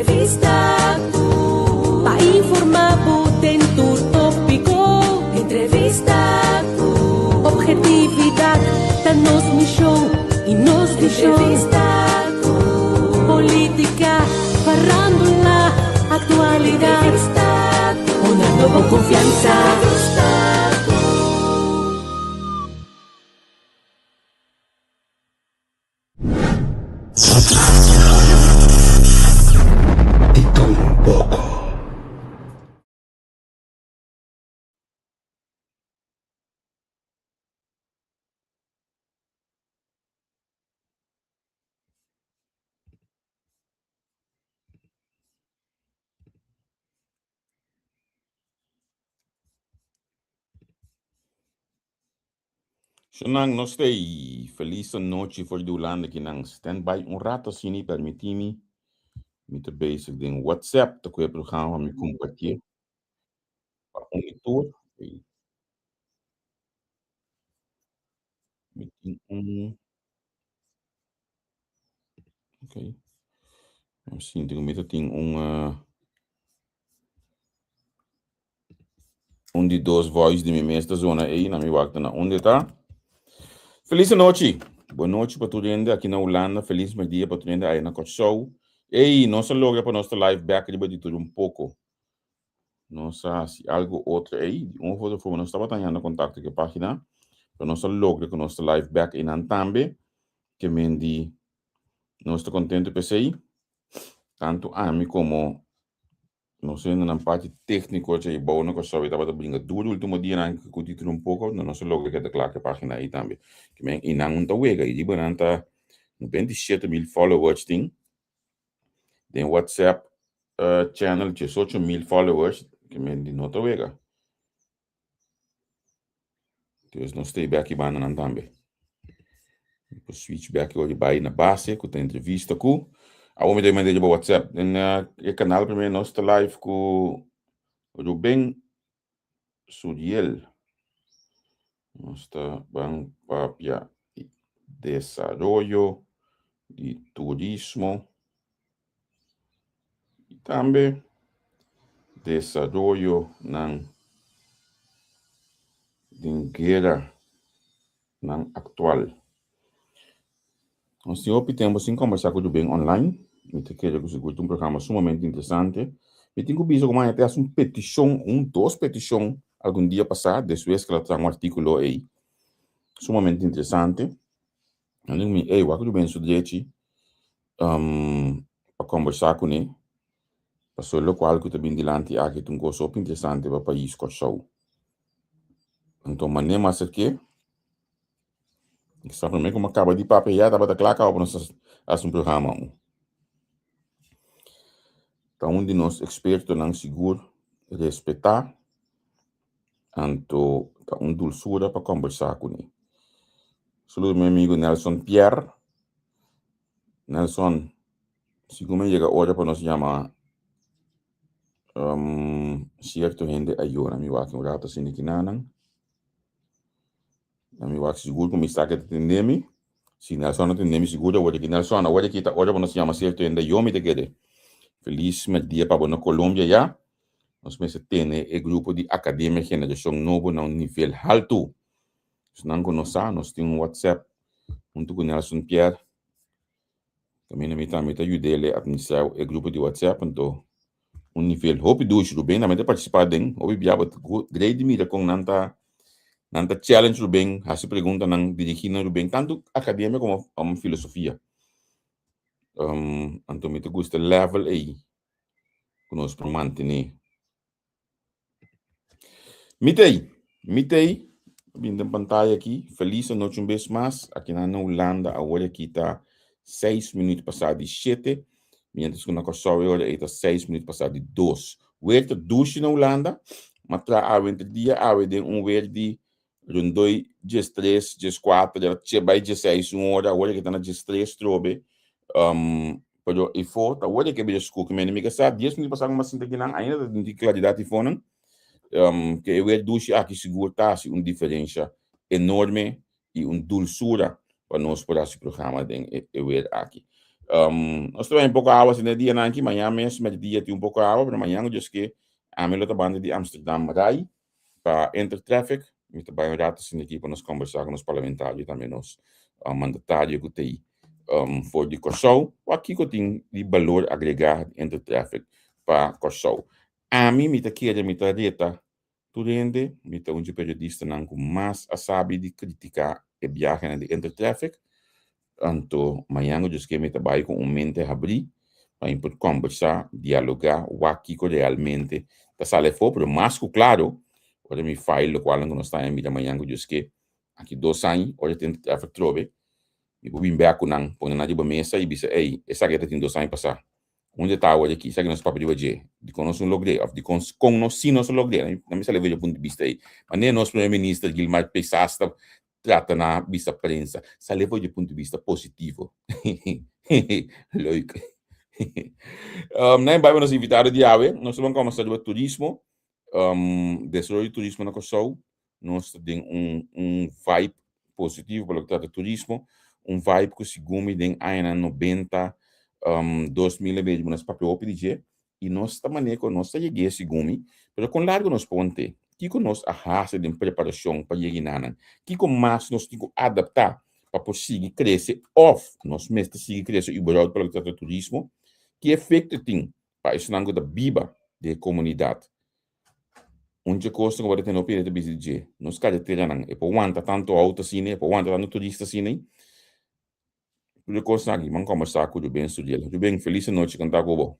Entrevista cu pa informa bo den tur topico. Entrevista cu obhetividad ta nos mision y nos vision. Entrevista cu politica, farandula, actualidad. Entrevista cu honrando bo confiansa. Entrevista cu. Di tur un poko. Shonan, nos ta ei. Felis anochi for di Hulanda kinan. Stand by un rato asina i permití mi. Mi ta bezig den WhatsApp ta ku e programa pa mi kompartié pa un i tur. Ei. Mi tin un. Ok. Mi sinti ku mi ta tin un uh, Un di dos voice di mi mes ta zona ei, na mi wak ta na unda e ta. Feliz anochi. Bon nochi pa tur hende aki na Hulanda. Feliz merdia pa tur hende aya na Kòrsou. Ei, nos a logra pa nos ta live back riba di tur un poko. Nos a hasi algo otro ei. Di un of otro forma nos tabata hañando kontakto ku e página, pero nos a logra ku nos ta live back einan tambe. Ke men di nos ta kontento p'esei. Tantu ami komo Nos hendenan parti tékniko dje bou na Kòrsou i tabata bringa duru último dianan ku título un poko, no nos a logra keda kla ku e página ei tambe. Ke men i nan un ta wega i riba nan ta 97 mil followers tin den WhatsApp channel 18 mil followers ke men di no ta wega. Dus nos ta bek i bandanan tambe. Mi por switch bek ora bai na base ku ta entrevista ku. Awor mi ta manda riba WhatsApp. Den e kanal primer nos ta live ku Ruben Suriel. Nos ta ban papia di desaroyo di turismo i tambe desaroyonan den gueranan aktual. Nos tin hopi tempu sin kombersá ku Ruben online. Mi ta kere ku sigur ta un programa sumamente interesante. Mi tin ku bisa ku maña ta hasi un petishon, un dos petishon algun dia pasá despues ku el a traha un artíkulo ei sumamente interesante. Nan di ku mi, ey, wak Ruben su drechi pa kombersá kuné, pasobra lokual ku ta bin dilanti aki ta un kos hopi interesante pa pais Kòrsou. Anto manera mas aserk'é, sa promé ku mi a kaba di papia ya tabata kla kaba pa nos hasi un programa aun. Ta un di nos ekspertonan sigur respetá, anto ta un dulsura pa kombersá kuné. Saludo mi amigo Nelson Pierre. Nelson, sigun mi yega ora pa nos yama cierto hende a yora. Mi wak un rato asina ki nanan. Na mi wak sigur ku mi sa ke ta tende mi. Si Nelson a tende mi sigur awor aki. Nelson, awor aki ta ora pa nos yama cierto hende ayo mi ta kere. Feliz merdia pa bo na Colombia ya. Nos mester tene e grupo di Academia Generacion Nobo na un nivel haltu. Esnan ku no sa, nos tin un WhatsApp huntu ku Nelson Pierre. Kaminda mi tambe ta yud'é administrá e grupo di WhatsApp, anto un nivel hopi dushi. Ruben tambe ta partisipá den, hopi bia bo ta grei di mira kon nan ta nan ta challenge Ruben, hasi preguntanan dirigí na Ruben, tantu akademia komo filosofia. Anto mi ta gusta e level ei ku nos por mantené. Mi t'ei, mi t'ei, bin den pantaya aki, felis anochi un bes mas, akinan na Hulanda awor aki ta seis minuut pasá di shete, mientras ku na Kòrsou e ora ei ta seis minuut pasá di dos. Weer ta dushi na Hulanda, ma traha awe entre dia awe den un weer di Rondoi 13, 14, el a bai 16 un ora, awor ke ta na 13 trobe. Pero ifo, ta awor ke bira skur, ke mi enemiga sa, 10 minuut pasá ku mi a sinta kinan, ainda ta tin klaridat ifonan. Ke e weer dushi aki sigur ta hasi un diferensha enorme i un dulsura pa nos por hasi programa den e weer aki. Um, nos ta un poko awa sin e dianan aki, mañan mes mediodía tin un poko awa, pero mañan ku Dios ke, ami lo ta banda di Amsterdam rai pa Intertraffic. Mi ta bai un rato sin aki pa nos kombersá ku nos parlamentario tambe nos uh, mandatario ku ta um, for di Kòrsou. Wak kiko tin di balor agregá di Intertraffic pa Kòrsou. Ami mi ta kere mi ta reta Tur hende, mi ta un dje periodistanan ku mas a sabi di kritiká e biahenan di Intertraffic, anto mañan ku Dios ke mi ta bai ku un mente habrí pa mi por kòmbersá, dialogá, wak kiko realmente ta sali afó, pero mas ku klaro, ora mi file lokualnan ku nos ta haña mira mañan ku Dios ke, aki dos aña, ora tin Intertraffic trobe, mi por bin bèk ku nan, pone nan riba mesa i bisa, ey, esaki ta tin dos aña pasá. Unda ta awor aki? Esaki nos papia riba dje. Dikon nos no logr'é? Òf dikon kon nos si nos a logr'é? Na mi sali for dje punto di bista ei. Manera nos primer minister Gilmar Pisas ta trata na bisa prensa, sali for dje punto di bista positivo. Leuk. Um, na bai nos invitado di awe, nos ta ban kòmbersá riba turismo, um, desaroyo di turismo na Kòrsou. Nos ta den un un vibe positivo pa loke trata turismo, un vibe ku segun mi den añanan nobenta, 2000 a bedi nos papia hopi di dje i nos ta manera ku nos ta yeg'é segun mi, pero kon largu nos por want'é? Kiko nos a hasi den preparashon pa yega enanan? Kiko mas nos tin ku adaptá pa por sigui krese òf nos mester sigui krese überhaupt pa loke trata turismo? Ki efekto tin pa esnan ku ta biba den e komunidat? Un dje kos ku bo ta tene hopi ta bisa di dje, nos kareteranan e por wanta tantu outo asina, e por wanta tantu turista asina. Tur e kosnan aki ban kombersá ku Ruben Suriel. Ruben, felis anochi, kanta ku bo.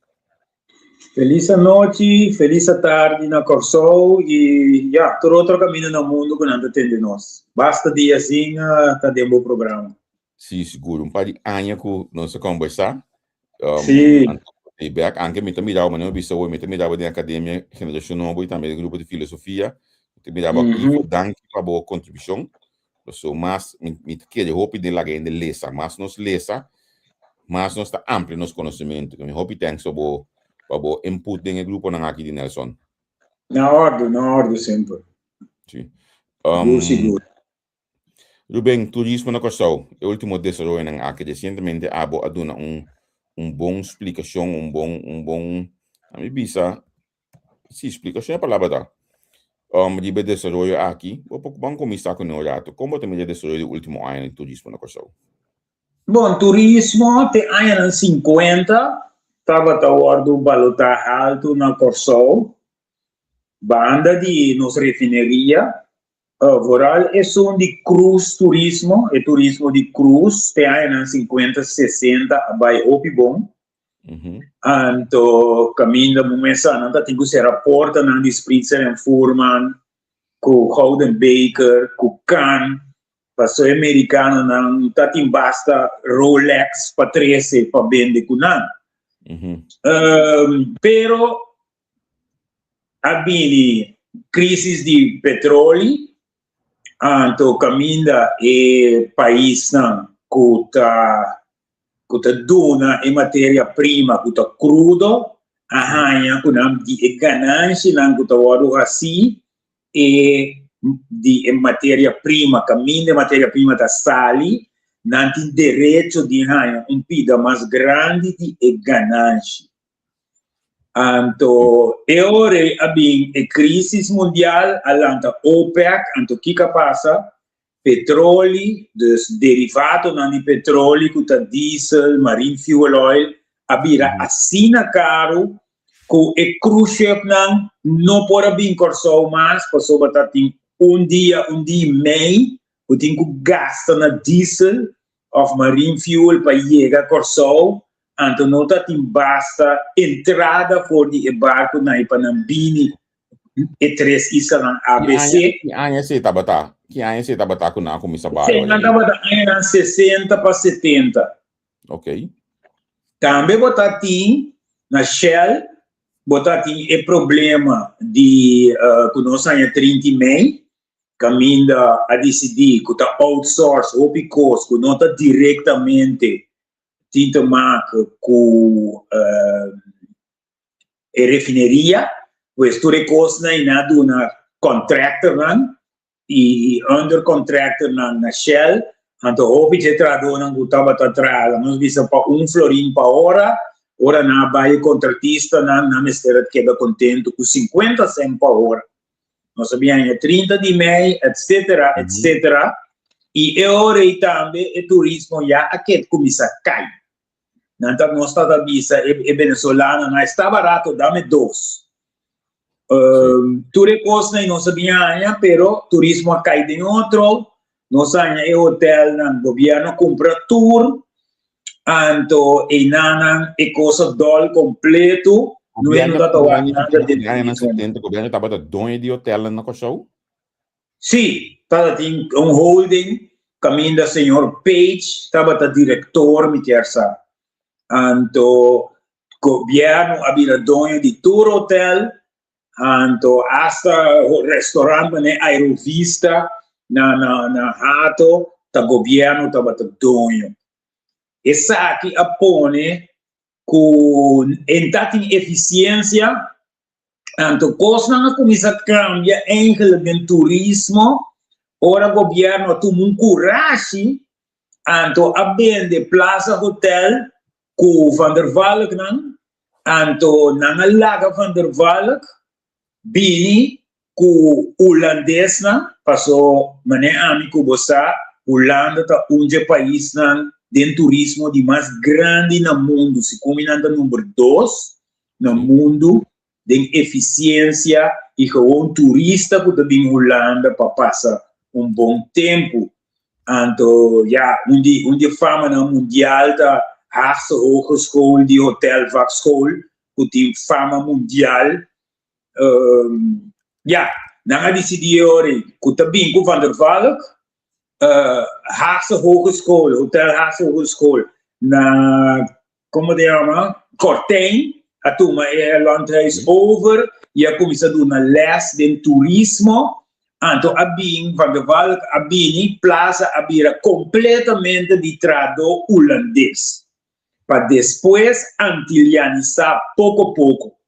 Felis anochi, felis atardi na Kòrsou i ya, tur otro kaminda na mundu ku nan ta tende nos. Basta dia sin ta den bo programa. Sí, sigur. Un par di aña ku nos a kombersá. Um, Sí. Anto, e bek, anke mi ta miraba, manera mi bisa hoy, mi ta miraba den Academia Generacion Nobo y tambe den grupo di filosofia. Mi ta miraba activo. Danki pa bo contribucion. Paso mas, mi, mi ta kere hopi den laga hende lesa. Mas nos lesa, mas nos ta amplia nos conocimento. Mi hopi thanks pa bo, pa bo input den e gruponan aki di Nelson. Na ordu, na ordu semper. Sí. Sigur, sigur. Ruben, turismo na Kòrsou, e último desaroyonan aki resientemente abo a duna un un bon splikashon, un bon un bon a mi bisa, si splikashon e palabra ta, um riba e desaroyo aki. Bo por ban kuminsá ku un rato. Kon bo ta mira e desaroyo di último añanan di turismo na Kòrsou? Bon, turismo te añanan sinkuenta tabata wòrdu balotá haltu na Kòrsou, banda di nos refineria. Vooral esun di cruise turismo, e turismo di cruise te añanan 50, 60 a bai hopi bon. Anto caminda bo mes sa nan ta tin cu cera portanan di Spritzer en Fuhrmann, cu Gouden Beker, cu Can, paso e mericanonan ta tin basta Rolex pa trece pa bende cu nan. Pero a bini crisis di petroli, anto caminda e paisnan cu ta cu ta duna e materia prima cu ta crudo a haña cu nan di e ganancianan cu ta wordo haci e di e materia prima caminda e materia prima ta sali nan tin derecho di haña un pida mas grandi di e ganancia. Anto e ora ei a bin e crisis mundial, a lanta OPEC, anto kiko a pasa? Petroli, dus derivatonan di petroli ku ta diesel, marine fuel oil, a bira asina karu ku e cruise shipnan no por a bin Kòrsou mas pasobra ta tin un dia, un dia i mei ku tin ku gasta na diesel òf marine fuel pa yega Kòrsou. Anto no ta tin basta entrada for di e barconan y pa nan bini e tres islanan ABC. Ki aña esey tabata? Ki aña esey tabata cu nan a cuminsa bai? Esey nan tabata añanan 60 pa 70. Ok. Tambe bo ta tin na Shell, bo ta tin e problema di cu nos aña 30 y mei, caminda a dicidi cu ta outsource hopi cos cu no ta directamente tin te maken ku e refineria, pues tur e kosnan i nan a duna contractornan i undercontractornan na Shell, Anto hopi dje trahadónan ku tabata traha, laga nos bisa pa un florin pa ora, ora nan a bai e kontratistanan, nan mester a keda kontentu ku sinkuenta sènt pa ora. Nos a bin haña trinta di mei, etsetera, etsetera. I e ora ei tambe e turismo ya a ked kuminsá kai. Nan ta nos ta ta bisa e, e venezolanonan, está barato, dame dos. Um, tur e kosnan nos a bin haña, pero turismo a kai den otro. Nos haña e hotelnan, gobierno kumpra tur, anto einanan e kos a dòl kompleto. No Gobierno ta ta wak doño nada di den añanan turismo. 70, gobierno tabata doño di hotelnan na Kòrsou? Sí, tabatin un holding kaminda señor Page tabata direktor, mi kier sa. Anto gobièrnu a bira doño di tur hotel, anto asta restaurant manera Aerovista na na na Hato ta gobièrnu tabata doño. Esaki a pone ku en ta tin efisiensia. Anto kosnan a kuminsá kambia eigenlijk den turismo ora gobièrnu a tuma un kurashi anto a bende Plaza Hotel ku Van der Valknan, anto nan a laga Van der Valk bini ku hulandesnan, paso manera ami ku bo sa Hulanda ta un dje paisnan den turismo di mas grandi na mundu, si kumi nan ta number dos na mundu den efisiensia i gewoon turista ku ta bin Hulanda pa pasa un bon tempu. Anto ya, un di un di e famanan mundial ta Haagse Hogeschool di Hotelvakschool ku tin fama mundial. Ya, nan a disidí e ora ei ku ta bin ku Van der Valk, Haagse Hogeschool, Hotel Haagse Hogeschool na Como ta yama? Kortijn a tuma e landhuis over y a cuminsa duna les den turismo. Anto a bin Van der Valk a bini, Plaza a bira completamente di trahador Hulandes. Pa despues antilianisa poco poco.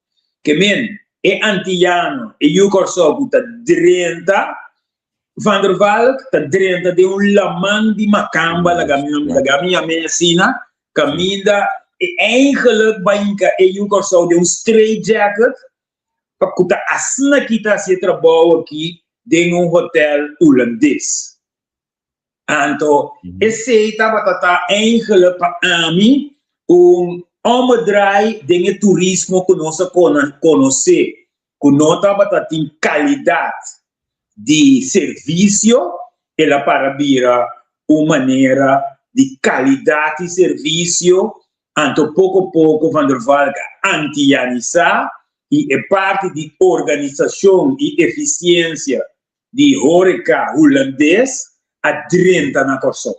Ke men, e antiyano, e yu Kòrsou ku ta drenta Van der Valk ta drenta den un laman di makamba, laga mi laga mi yam'é asina, kaminda e eigenlijk bai hinka e yu Kòrsou den un straitjacket pa ku ta asina ki ta hasi e trabou aki den un hotel hulandes. Anto esei tabata ta eigenlijk pa ami un ommedraai den e turismo ku nos a konosé, ku no tabata tin kalidat di servisio, el a para bira un manera di kalidat di servisio, anto poko poko Van der Valk a antianisá i e parti di organisashon i efisiensia di horeka hulandes a drenta na Kòrsou.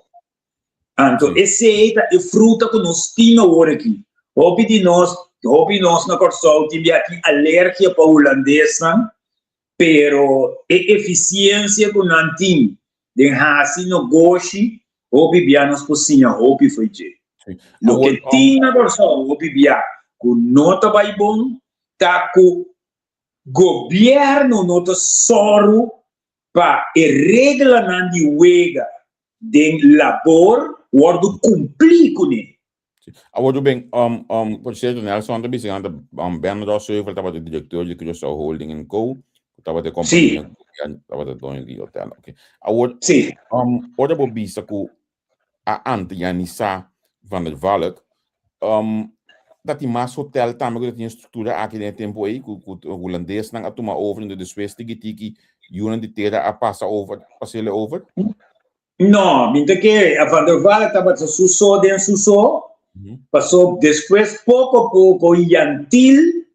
Anto esei ta e fruta ku nos tin awor aki. Hopi di nos, hopi nos na Kòrsou tin bia tin alergia pa hulandesnan, pero e efisiensia ku nan tin den hasi nogoshi, hopi bia nos por siña hopi fo'i dje. Loke tin na Kòrsou hopi bia ku no ta bai bon ta ku gobièrnu no ta sòru pa e reglanan di wega den labor wòrdu kumplí kuné. Awor Ruben, um, um, por cierto, Nelson ta bisa ta um, Ben Rosheuvel tabata director di Curaçao Holding and Co. Tabata Sí. compañía tabata doño di hotel. Okay. Awor, Sí. um, ora bo bisa ku a antianisá Van der Valk, um, dat tin mas hotel tambe ku tin struktura aki den e tempo ei, ku, ku hulandesnan a tuma over en despues tiki tiki yunan di tera a pasa over, pasele over? No, mi ta kere, a Van der Valk tabata su so den su so, paso despues poko poko Yantil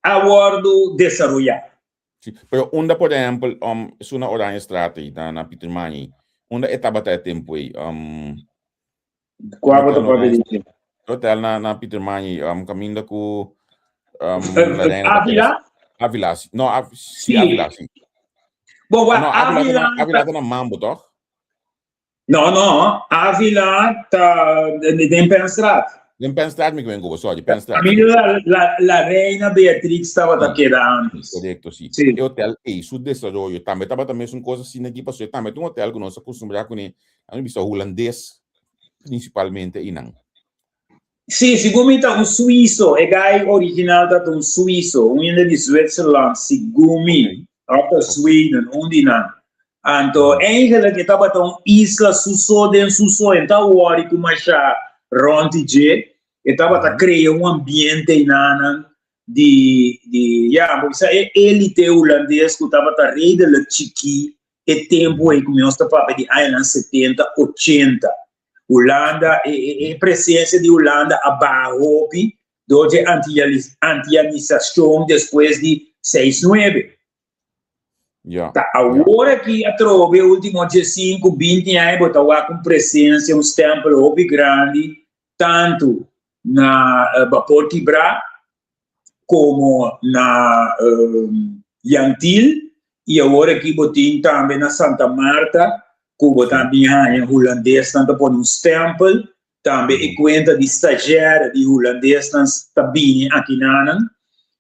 a wòrdu desaroyá. Sí, pero unda por ehempel, um, esun na Oranjestraat ei, na, na Pietermaai ei, unda e tabata e tempo ei? Um, Kua bo ta papia di dje? Hotel na, na Pietermaai ei, um, kaminda ku um, La Reina ta Avila? Avila, si. No, Av si, Sí. Avila, si. Bo, wa, No, Avila, Avila, ta na, Avila ta na Mambo, toch? No, no, Avila ta den Penstraat. Den Penstraat mi kwen ku sorry, Penstraat. Mi la, la, la Reina Beatrix tabata keda antes. Correcto, sí. Sí. E hotel ei, su desaroyo tambe tabata mesun kos asina aki, pasobra tambe ta un hotel ku nos a kustumbrá kuné, a mi bisa hulandes principalmente einan. Sí, segun mi ta un suizo, e guy original ta un suizo, un hende di Zwitserland, segun mi, of ta Sweden, un di nan. Anto, eigenlijk e tabata un isla su so den su so, en ta worry ku masha rond di dje, e tabata crea un ambiente einanan di, di, ja, bo bisa e elite hulandes ku tabata redelijk chikí e tempu ei ku mi nos ta papia di añanan setenta, ochenta. Hulanda, e, e, e presencia di Hulanda a baha hopi door dje antianisashon despues di seis nuebe. Ja. Ta awor aki atrobe ultimo diesinku, binti aña bo ta wak un presencia, un stempel hopi grandi tantu na Bapor Kibrá komo na Jan Thiel i awor aki bo tin tambe na Santa Marta ku bo ta bin haña hulandesnan ta pone un stempel, tambe e kuenta di stagiaire di hulandesnan ta bini akinanan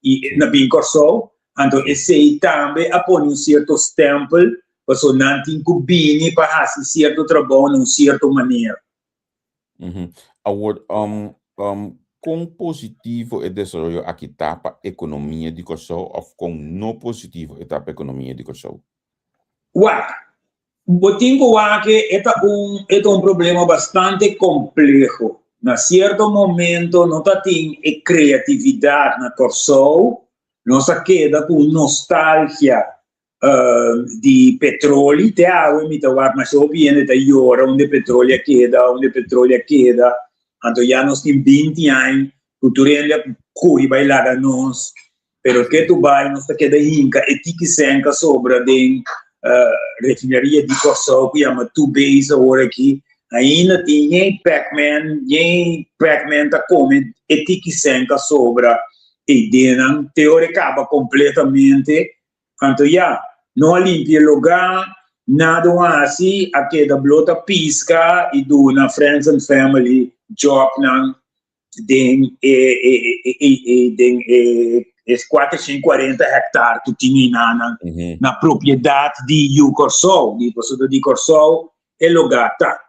i na bin Kòrsou, anto esei tambe a pone un sierto stempel pasobra nan tin ku bini pa hasi sierto trabou na un sierto manera. Awor, kon positivo e desaroyo aki ta pa ekonomia di Kòrsou òf kon no positivo e ta pa ekonomia di Kòrsou? Wak, bo tin ku wak e ta un e ta un problema bastante kompleho. Na sierto momento no ta tin e kreatividat na Kòrsou, nos a keda ku un nostalgia di petroli te awe mi ta wak masha hopi hende ta yora unda e petroli a keda, unda e petroli a keda, anto ya nos tin binti aña ku tur hende a kuri bai laga nos, pero ke tu bai nos ta keda hinka e tiki sèn ka sobra den refineria di Kòrsou ku yama Two Bays awor aki, ainda tin ñei pèkmen, ñei pèkmen ta kome e tiki sèn ka sobra ei den nan te ora e kaba kompletamente. Anto ya, no a limpia e lugá, nada un hasi, a keda blota piska i duna friends and family jobnan den e e den e e kuatershen kuarenta hektar ku tin einanan na propiedat di Yu Kòrsou, di pasobra di Kòrsou e lugá ta.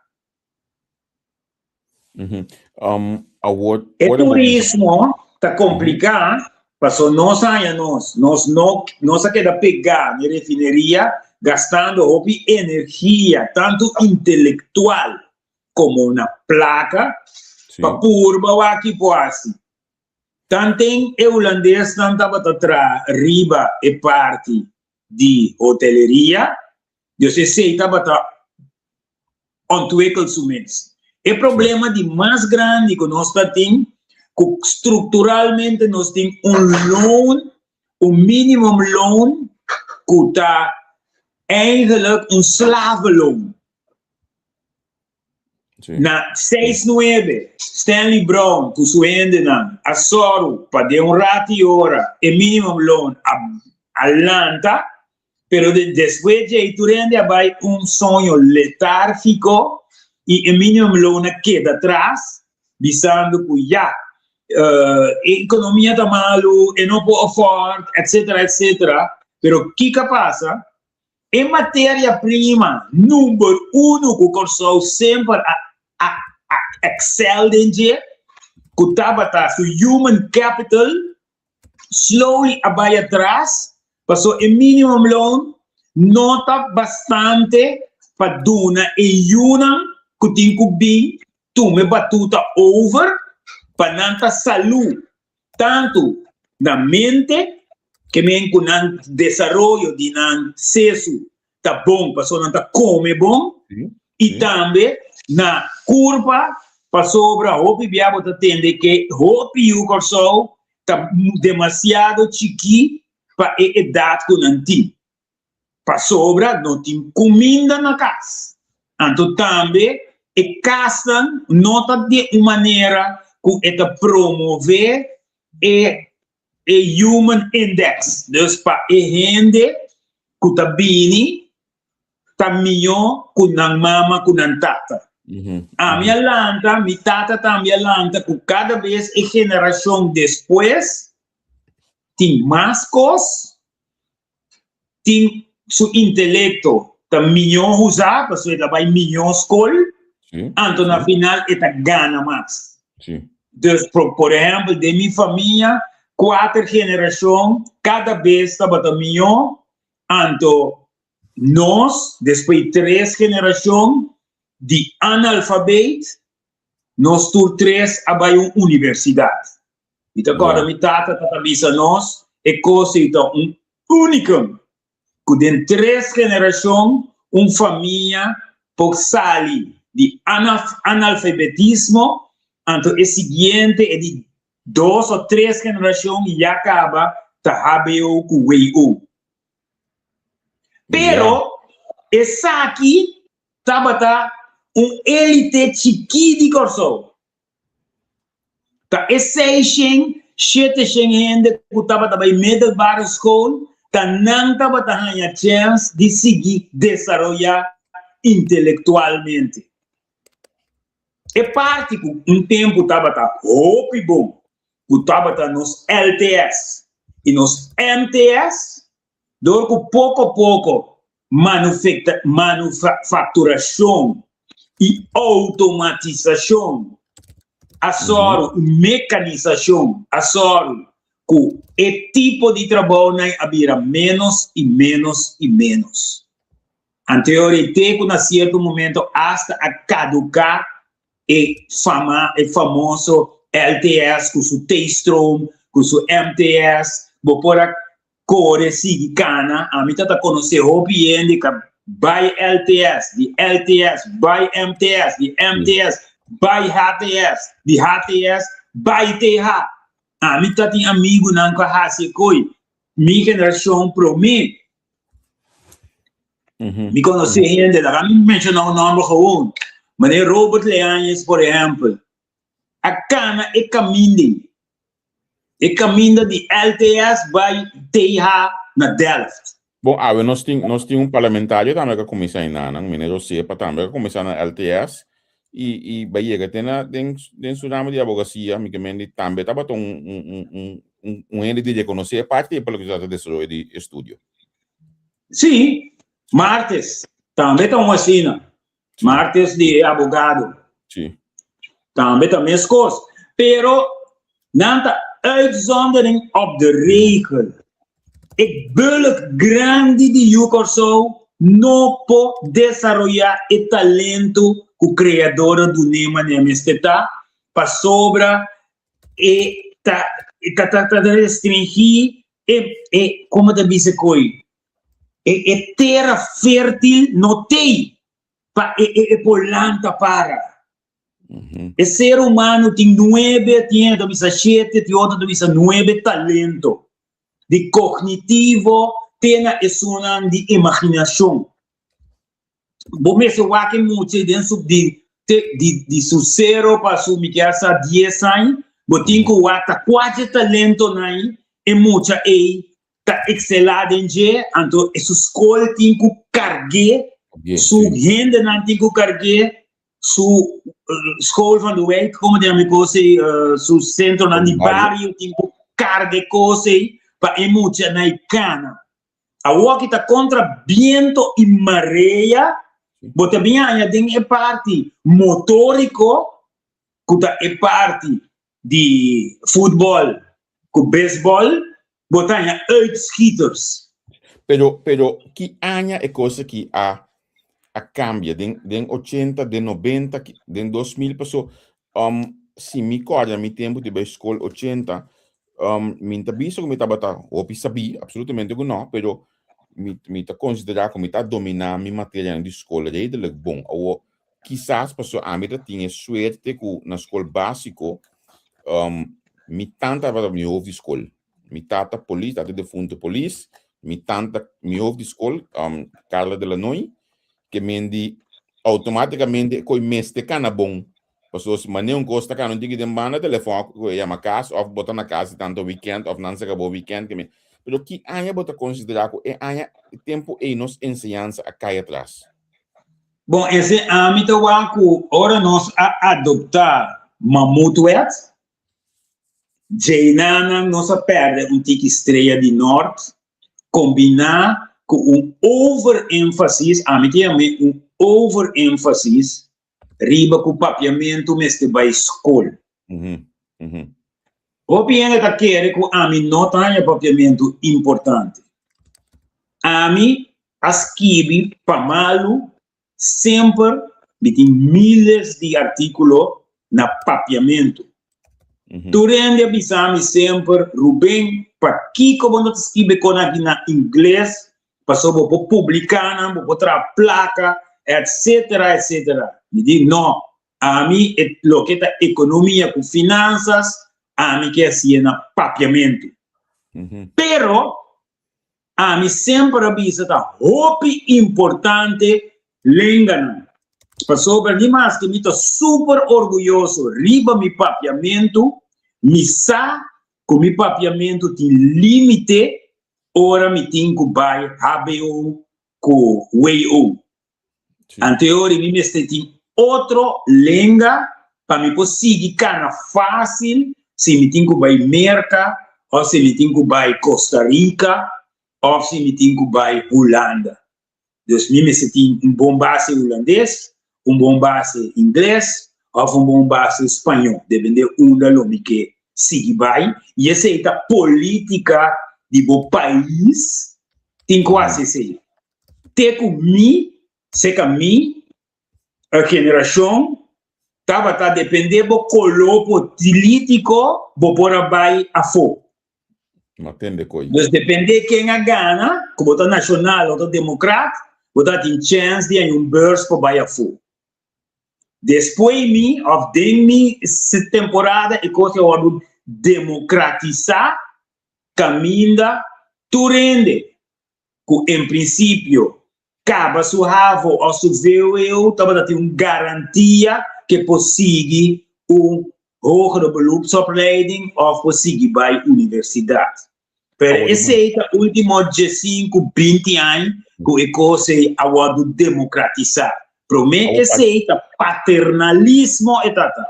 Awor, E ora bo bisa. turismo ta kompliká paso nos haña nos, nos no, nos a keda pegá na e refineria gastando hopi energia tantu intelektual komo na plaka pa purba wak ki por hasi. Tanten e hulandesnan tabata traha riba e parti di hoteleria, dus esei tabata ontwikkel su mes. E problema di mas grandi ku nos ta tin, ku strukturalmente nos tin un loon, un minimum loon ku ta eigenlijk un slavenloon. Na seis nuebe, Stanley Brown ku su hendenan a sòru pa den un ratu i ora e minimum loon a a lanta, pero despues djei tur hende a bai un soño letárgiko i e minimum loon a keda tras, bisando ku ya, e ekonomia ta malu, e no por afford, etcetera, etcetera. Pero kiko a pasa? E materia prima number uno ku Kòrsou semper a a a excel den dje, ku tabata su human capital, slowly a bai atras, paso e minimum loon no ta bastante pa duna e yunan ku tin ku bin tuma e batuta over pa nan ta salú tantu na mente ke men ku nan desaroyo di nan sesu ta bon pasobra nan ta kome bon i tambe na kurpa pasobra hopi bia bo ta tende ke hopi yu Kòrsou ta demasiado chikí pa e edat ku nan tin pasobra no tin kuminda na kas anto tambe e kasnan no ta di un manera ku e ta promove e e human index, dus pa e hende ku ta bini ta mihó ku nan mama ku nan tata. Ami a lanta, mi tata tambe a lanta ku kada bes e generashon despues tin mas kos, tin su intelekto ta mihó usá pasobra e ta bai mihó skol, anto na final e ta gana mas. Dus por ehèmpel den mi famia kuater generashon kada bes tabata mihó, anto nos despues tres generashon di analfabet nos tur tres a bai un universidat. Mi ta kòrda mi tata ta bisa nos e kos ei ta un unicum ku den tres generashon un famia por sali di analfabetismo anto e siguiente e di dos o tres generashon ya kaba ta hbo ku wo. Pero esaki tabata un élite chikí di Kòrsou. Ta e seishen, sheteshen hende ku tabata bai middelbare school, ta nan tabata haña chèns di sigui desaroyá intelektualmente. E parti ku un tempu tabata hopi bon, ku tabata nos LTS i nos MTS, Dor ku poko poko manufakturashon i outomatisashon a sòru i mekanisashon a sòru ku e tipo di trabounan a bira ménos i ménos i ménos. Anterior te ku na sierto momento asta a kaduká e fama e famoso LTS ku su T-stroom, ku su MTS, bo por a Kore sigui kana, ami ta ta konosé hopi hende ka bai LTS, di LTS bai MTS, di MTS bai HTS, di HTS bai TH. Ami ta tin amigunan ku a hasi e koi mi generashon promé. Mi konosé hende, laga mi menshoná un nòmber gewoon, manera Robert Leañez por ehèmpel, a kana e kaminda ei. E kaminda di LTS bai TH na Delft. Bon, awe nos tin, nos tin un parlamentario tambe ku a kuminsá enanan, meneer Josepa tambe a kuminsá na LTS i i bai yega te na den den su ramo di abogasia, mi ke men di tambe tabata un un un un un un hende di rekonosé e parti pa loke ta trata desaroyo di estudio. Sí, Martes tambe ta un asina. Martes di e abogado. Sí. Tambe ta meskos. Pero nan ta uitzondering op de regel. E bulk grandi di yu Kòrsou no por desaroyá e talento ku Kreador a dun'é manera mester ta, pasobra e ta ta ta restringí e e komo ta bisa koe E e tera fértil no tei pa e e e por lanta para. E ser humano tin nuebe, tin hende ta bisa shete, tin otro ta bisa nuebe talento, di kognitivo te na esunnan di imaginashon. Bo mester wak e mucha den su di te di di su sero pa su mi kier sa dies aña, bo tin ku wak ta kua dje talentonan e mucha ei ta ekselá den dje, anto e su skol tin ku karg'é, su hendenan tin ku karg'é, su school van de wijk, komo ta yama e kos ei, su sentronan di bario tin ku karga e kos ei pa e muchanan ei kana. Awor ki ta kontra biento i marea, bo ta bin haña den e parti motoriko, ku ta e parti di futbòl ku beisbòl, bo ta haña uitschieters. Pero, pero ki aña e kos aki a a kambia? Den den ochenta, den nobenta, den 2000? Paso um si mi kòrda mi tempu di bai skol ochenta, um mi ta bisa ku mi tabata hopi sabí, absolutamente ku no, pero mi mi ta konsiderá ku mi ta dominá mi materianan di skol redelijk bon. Awor kisas pasobra ami ta tin e suerte ku na skol básiko mi tanta tabata mi hof di skol. Mi tata polis, tata defunto polis, mi tanta mi hof di skol, Carla de Lanoy, ke men di outomátikamente e koi mester kana bon. Pasobra si manera un kos ta kana un tiki den banda, telefòn ku e yama kas òf bo ta na kas di tantu wikènt òf nan saka bo wikènt. Pero ki aña bo ta konsiderá ku e aña, e tempu ei nos enseñansa a kai atras? Bon, ese ami ta wak ku ora nos a adoptá Mammoetwet, djeinanan nos a pèrdè un tiki strea di nòrt, kombiná ku un overénfasis, ami ta yam'é un overénfasis, riba ku papiamentu mester bai skol. Hopi hende ta kere ku ami no ta haña papiamentu importante. Ami a skibi pa malu semper mi tin miles di artíkulo na papiamentu. Tur hende a bisa mi semper, Ruben, pakiko bo no ta skibi kon aki na ingles? Pasobra bo por publiká nan, bo por traha plaka, etcetera, etcetera. Mi di, no, Ami e loke ta ekonomia ku finansas ami ke hasié na papiamentu. Pero ami semper a bisa ta hopi importante lenganan. Pasobra ni maske mi ta super orguyoso riba mi papiamentu, mi sa ku mi papiamentu tin limite ora mi tin ku bai hbo ku WO. Anteori mi mester tin otro lenga pa mi por sigui kana fásil si mi tin ku bai Merka òf si mi tin ku bai Costa Rica òf si mi tin ku bai Hulanda. Dus mi mester tin un bon base hulandes, un bon base ingles òf un bon base spañó, depende unda lo mi ke sigui bai. I esei ta polítika di bo pais tin ku hasi esei. Te ku mi, seka mi generashon tabata depende bo koló polítiko bo por a bai afó. Ma tende koi. Dus depende ken a gana, ku bo ta nashonal o ta demokrat, bo ta tin chèns di haña un beurs pa bai afó. Despues mi òf den mi temporada e kos a wòrdu demokratisá kaminda tur hende ku en prinsipio kaba su havo òf su vwo tabata tin un garantia ke por sigui un hogere beroepsopleiding òf por sigui bai universidat. Pero esei ta último diesinku, binti aña ku e kos ei a wòrdu demokratisá. Promé esei ta paternalismo e tata.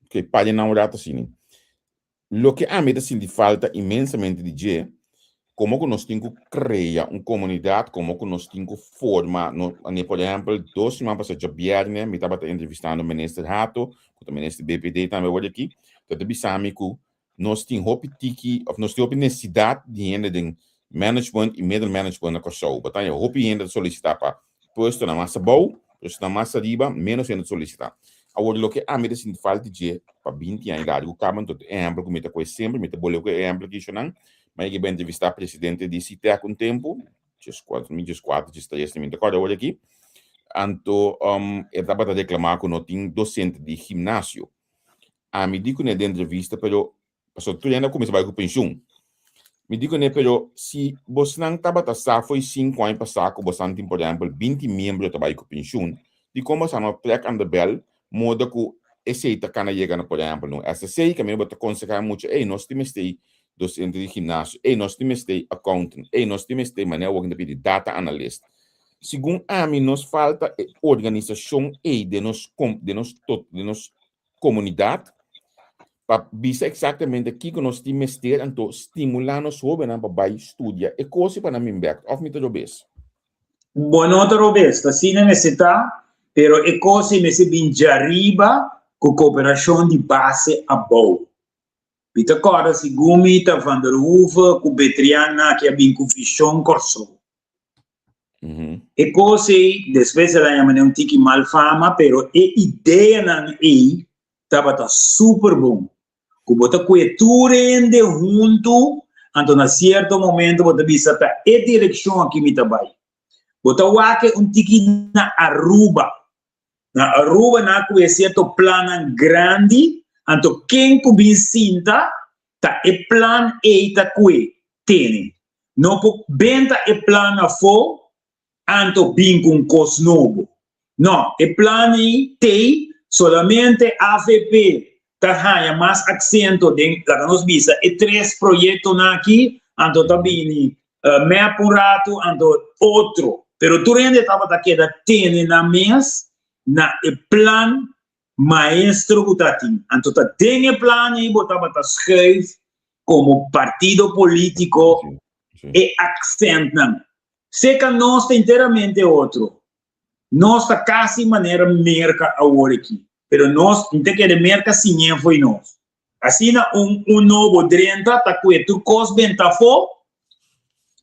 Oké, paña nan un rato asina. Loke ami ta sinti falta inmensamente di dje, komo ku nos tin ku krea un komunidat, komo ku nos tin ku forma, no, ane por ehèmpel, dos siman pasá djabièrnè mi tabata entrevistando Minister Hato, ku ta Minister BPD tambe awor aki, ta ta bisa mi ku nos tin hopi tiki òf nos tin hopi nesesidat di hende den management i middle management na Kòrsou. Bo ta haña hopi hende ta solisitá pa Puestonan mas abou, puestonan mas ariba, ménos hende ta solisitá. Awor, loke ami ta sinti falta di dje pa binti aña largu kaba, anto e ehèmpel ku mi ta kohe semper, mi ta bolbe ku e ehèmpel aki shonnan, mi a yega bai entrevistá presidente di SITEC un tempu, djeskuater, mi djeskuater, djestres, mi no ta kòrda awor aki, anto e tabata reklamá ku no tin dosente di gimnasio. Ami di kuné den entrevista, pero Pasobra tur hende a kuminsá bai ku penshun. Mi di kuné, pero si bosnan tabata sa fo'i sinku aña pasá ku bosnan tin por ehèmpel binti miembro ta bai ku penshun, dikon bosan no trèk aan de bèl moda ku esei ta kana yega na por ehèmpel un SSC kaminda bo ta konsehá mucha, ey nos tin mester dosente di gimnasio, ey nos tin mester accountant, ey nos tin mester manera awor ta pidi data analyst. Segun ami nos falta e organisashon ey den nos den nos den nos komunidat pa bisa eksaktamente kiko nos tin mester anto stimulá nos hóbennan pa bai studia e kos i pa nan bin bèk òf mi ta robes? Bo no ta robes, ta asina mester ta, pero e kos ei mester bin djariba ku koperashon di base abou. Mi ta kòrda segun mi ta Van der Hoeve ku Betrian aki a bin ku Vishon Kòrsou. E kos ei despues el a yama den un tiki mal fama, pero e ideanan ei tabata super bon. Ku bo ta kue tur hende huntu, anto na sierto momento bo ta bisa ta e direkshon aki mi ta bai. Bo ta wak e un tiki na Aruba. Na Aruba nan a kue sierto plannan grandi, anto ken ku bin sinta ta e plan ei ta kue tene. No por benta e plan afó anto bin ku un kos nobo. No, e plan ei t'ei solamente avp ta haña mas aksento den, laga nos bisa, e tres proyektonan aki, anto ta bini mep un ratu, anto otro. Pero tur hende tabata keda tene nan mes na e plan maestro ku ta tin. Anto ta den e plan ei bo tabata schuif komo partido polítiko e aksentnan. Seka nos ta enteramente otro. Nos ta kasi manera Merka awor aki. Pero nos no ta kere Merka siñ'é fo'i nos. Asina un un nobo drenta ta kue tur kos benta afó,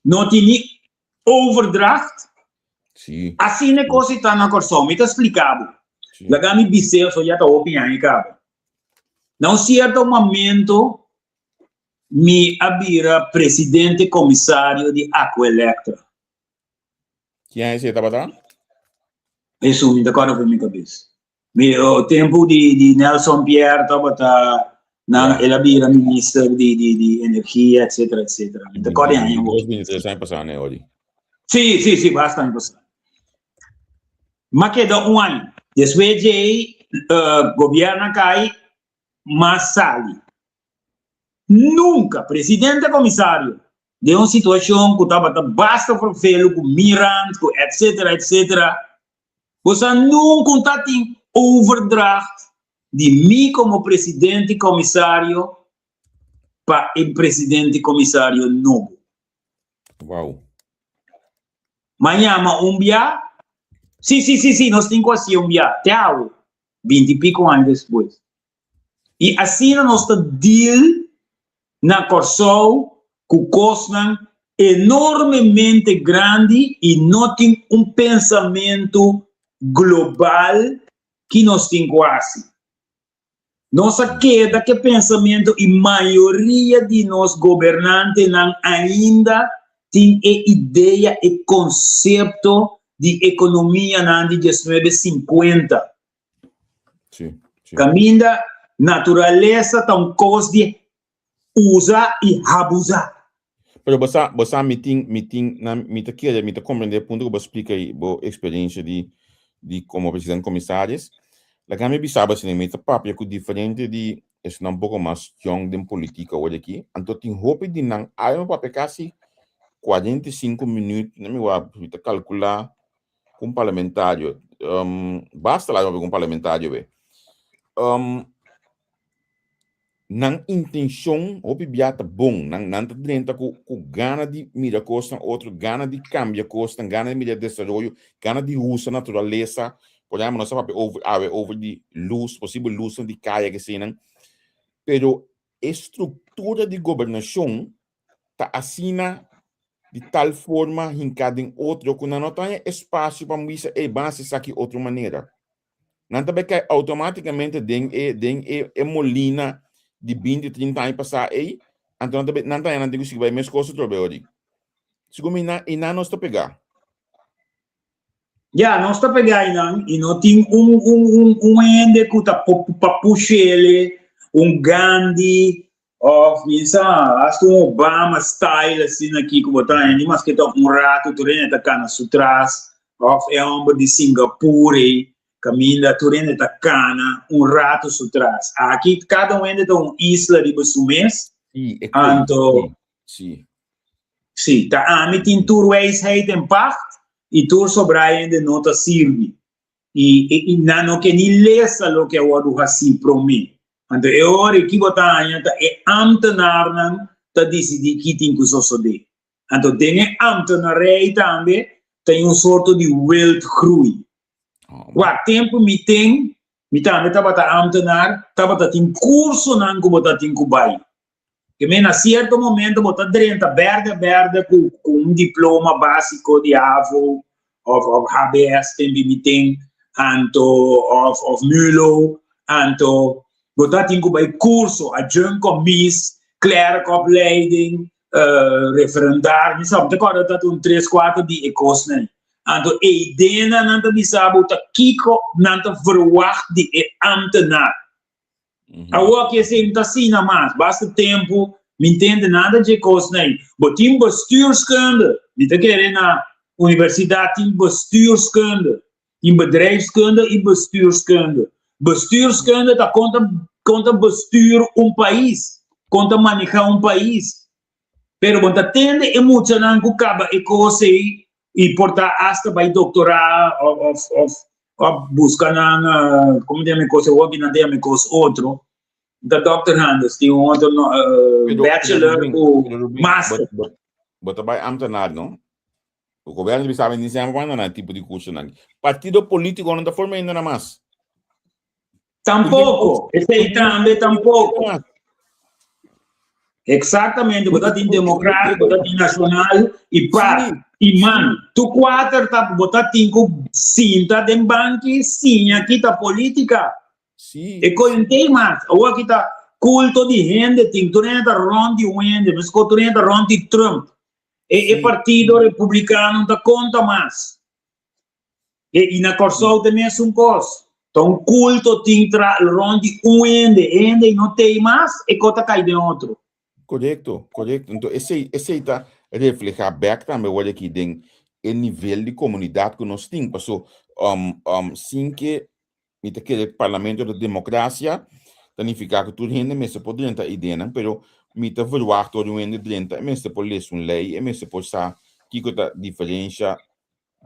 no tin ni overdracht. Sí. Asina e kos ta na Kòrsou. Mi ta splika bo. Sí. Laga mi bis'é so ya ta hopi aña kaba. Na un sierto momento mi a bira presidente komisario di Aqualectra. Ki aña esei tabata? Esun mi ta kòrda for mi kabes. Mi o tempu di di Nelson Pierre tabata nan el a bira minister di di di energia etcetera etcetera. Mi ta kòrda aña Dos mil tres aña pasá ne ori. Sí, sí, sí, basta aña pasá. M'a keda un aña. Despues djei gobierno a kai, m'a sali. Nunca presidente comisario den un situacion cu tabata basta vervelu cu Mirand cu etcetera etcetera bo sa nunca un ta tin overdracht di mi como presidente comisario pa e presidente comisario nobo. Wow. Ma yama un bia, si si si si nos tin cu haci un bia, te awe, binti pico aña despues. I asina nos ta deal na Kòrsou ku kosnan enormemente grandi i no tin un pensamentu global ki nos tin ku hasi. Nos a keda ku e pensamentu i mayoria di nos gobernantenan ainda tin e idea, e konsepto di ekonomianan di diesnuebe sinkuenta. Sí, sí. Kaminda naturalesa ta un kos di usa i habusa. Pero bo sa, bo sa mi tin, mi tin, na, mi ta kere, mi ta comprende e punto ku bo splika i bo experiencia di, di como president commissaris. Laga mi bisa bo asina, mi ta papia ku diferente di esnan un poko mas jong den politica awor aki, anto tin hopi di nan, awe mi papia kasi 45 minuut, na mi wak, mi ta calcula ku un parlamentario, um, basta laga ku un parlamentario be. Um, nan intenshon hopi bia ta bon, nan, nan ta drenta ku, ku gana di mira kosnan otro, gana di kambia kosnan, gana di mira desaroyo, gana di usa naturalesa. Por ehempel, nos a papia over, awe over di lus, posibel lusnan di kaya kesenan. Pero e struktura di gobernashon ta asina di tal forma hinká den otro ku nan no ta haña espasio pa bisa, ey, ban hasi esaki otro manera. Nan ta bai kai outomátikamente den e den e e molina di binti, trinta aña pasá ey, anto nan ta bai nan ta haña nan tin ku sigui bai meskos atrobe ori. Segun mi nan einan nos ta pegá. Ya, nos ta pegá einan i no tin un un un un hende ku ta pa push'ele, un Gandhi Of mi sa, hasta un Obama style asina aki ku bo ta haña, ni maske ta un ratu tur hende ta kana su tras, of e hòmber di Singapur ei, kaminda tur hende ta kana un ratu su tras. Aki kada un hende ta un isla riba su mes, Sí, e koi, anto sí, sí. sí, ta ami tin tur wijsheid en pacht i tur sobrá hende no ta sirbi. I, i, i nan no ke ni lesa loke a wòrdu hasí promé. Anto e ora ei ki bo ta haña ta e ámtenarnan ta disidí ki tin ku sosodé. Anto den e ámtenarei tambe ta un sorto di wildgroei. Wak tempu mi ten, mi tambe tabata ámtenar, tabata tin kursonan ku bo ta tin ku bai. Ke men na sierto momento bo ta drenta berde berde ku ku un diploma básiko di havo of of HBS tempi mi tin anto of of mulo anto bo ta tin ku bai kurso adjunct commies, klerkopleiding, referendario mi sa mi ta kòrda ta un tres kuater di e kosnan ei. Anto eidena nan ta bisa bo ta kiko nan ta verwagt di e ambtenaar. Awor ki esei no ta asina mas. Basta tempu mi ntende nada dje kosnan ei. Bo tin bestuurskunde. Mi ta kere na universidat tin bestuurskunde. Tin bedrijfskunde i bestuurskunde. Bestuurskunde ta kon ta kon ta bestuur un pais, kon ta maneha un pais. Pero bo ta tende e muchanan ku kaba e kos ei. I por ta asta bai doktorá òf òf òf buska nan komo ta yama e kos awor nan ta yama e kos otro. Ta dokter Handes tin un otro bachelor ku master. Bo ta bai ambtenaar no? O gobierno bisa ni semper manda nan tipo di cursonan. Partido politico no ta forma ainda na mas. Tampoco. Esei tambe tampoco. Exactamente, bo ta tin democrat, bo ta tin nacional y par y man. Tu cuater ta bo ta tin cu sinta den banki siña kita politica. Sí. E koe un tei mas. Awor aki ta culto di hende tin. Tur hende ta rond di un hende. Mesco tur hende ta rond di Trump. E, e partido republicano ta conta mas. E, y na Kòrsou ta mesun kos. Ta un culto tin tra rond di un hende. Hende y no tei mas, e ko ta kai den otro. Korekto, korekto. Enton esei, esei ta reflehá bèk tambe wòrdu aki den e nivel di komunidat ku nos tin. Paso, um, um, sin ke Mi ta kere parlamento ta democracia, ta nifica cu tur hende mester por drenta ideanan, pero mi ta verwacht ora un hende drenta e mester por lesa un ley, e mester por sa kico ta diferencia,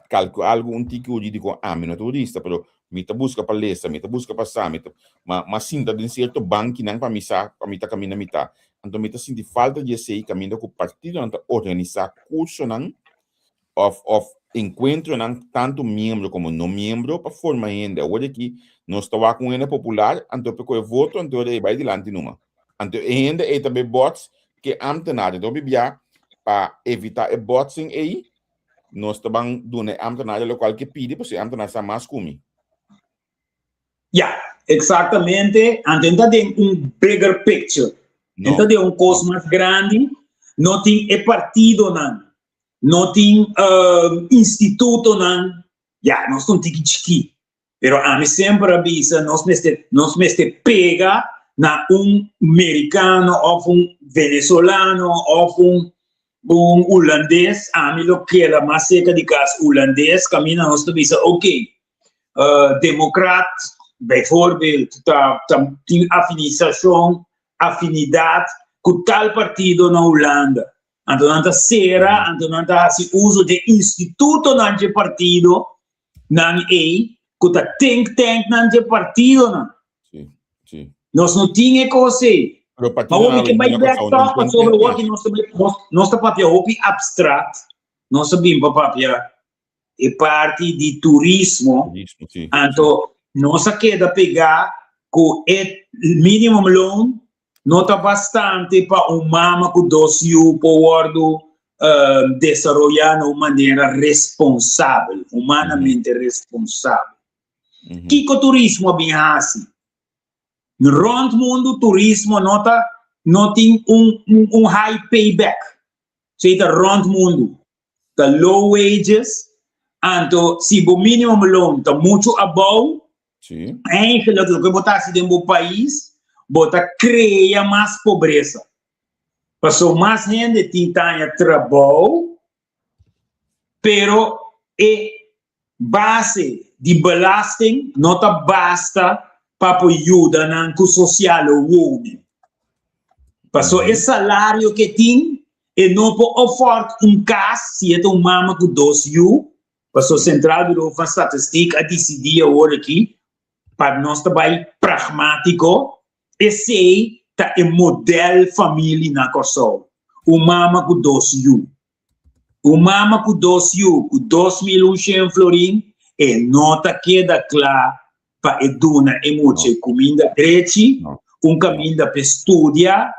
calcu algo un tiki huridico, ami no ta hurista, pero mi ta busca pa lesa, mi ta busca pa sa, mi ta, ma, ma sinta den cierto bankinan pa mi sa, pa mi ta caminda mi ta. Anto mi ta sinti falta di esey caminda cu partidonan ta organisa cursonan of of encuentronan tanto miembro como no miembro pa forma hende. Awor aki nos ta wak un hende popular, anto pe coge voto, anto e bai dilanti numa. Anto e hende ei ta bay bots ke ambtenaar. Anto hopi bia pa evita e botsing ei, nos ta ban duna e ambtenaar locual ke pidi, pasobra e ambtenaar sa mas ku mi. Ja, exactamente. Anto e ta den un bigger picture. E ta den un cos mas grandi. No tin e partidonan, no tin institutonan. Ja, nos ta un tiki chikí. Pero ami semper a bisa nos mester, nos mester pega na un mericano of un venezolano of un un hulandes. Ami lo keda mas cerca di cas hulandes, caminda nos ta bisa, ok, Democrat bijvoorbeeld ta tin afinisashon, afinidat ku tal partido na Hulanda. Anto nan ta sera, anto nan ta hasi uso dje institutonan dje partido nan ei ku ta think tank nan dje partidonan. Sí, sí. Nos no tin e kos ei. Pero Ma partidonan hopi ke bai awendia bek Kòrsou tòg no tin pasobra think awor tank ki nos ta nos ta papia hopi abstract, nos ta bin pa papia e parti di turismo, Turismo, sí. anto nos a keda pegá ku e minimumloon no ta bastante pa un mama ku dos yu por wòrdu desaroyá na un manera responsabel, humanamente responsabel. Kiko turismo a bin hasi? Rònt mundu turismo no ta no tin un un high payback, esei ta rònt mundu. ta low wages, anto si bo minimum loon ta mucho abou, Sí. eigenlijk loke bo ta hasi den bo pais, bo ta krea mas pobresa. Paso mas hende tin taña trabou, pero e base di belasting no ta basta pa por yuda nan ku sociale woning. Paso e salario ke tin, e no por afford un kas si e ta un mama ku dos yu, paso Centraal Bureau van Statistiek a disidí awor aki pa nos ta bai pragmátiko, esei ta e modèl family na Kòrsou, un mama ku dos yu. Un mama ku dos yu ku 2100 florin e no ta keda kla pa e duna e mucha e kuminda drechi, un kaminda p'e studia,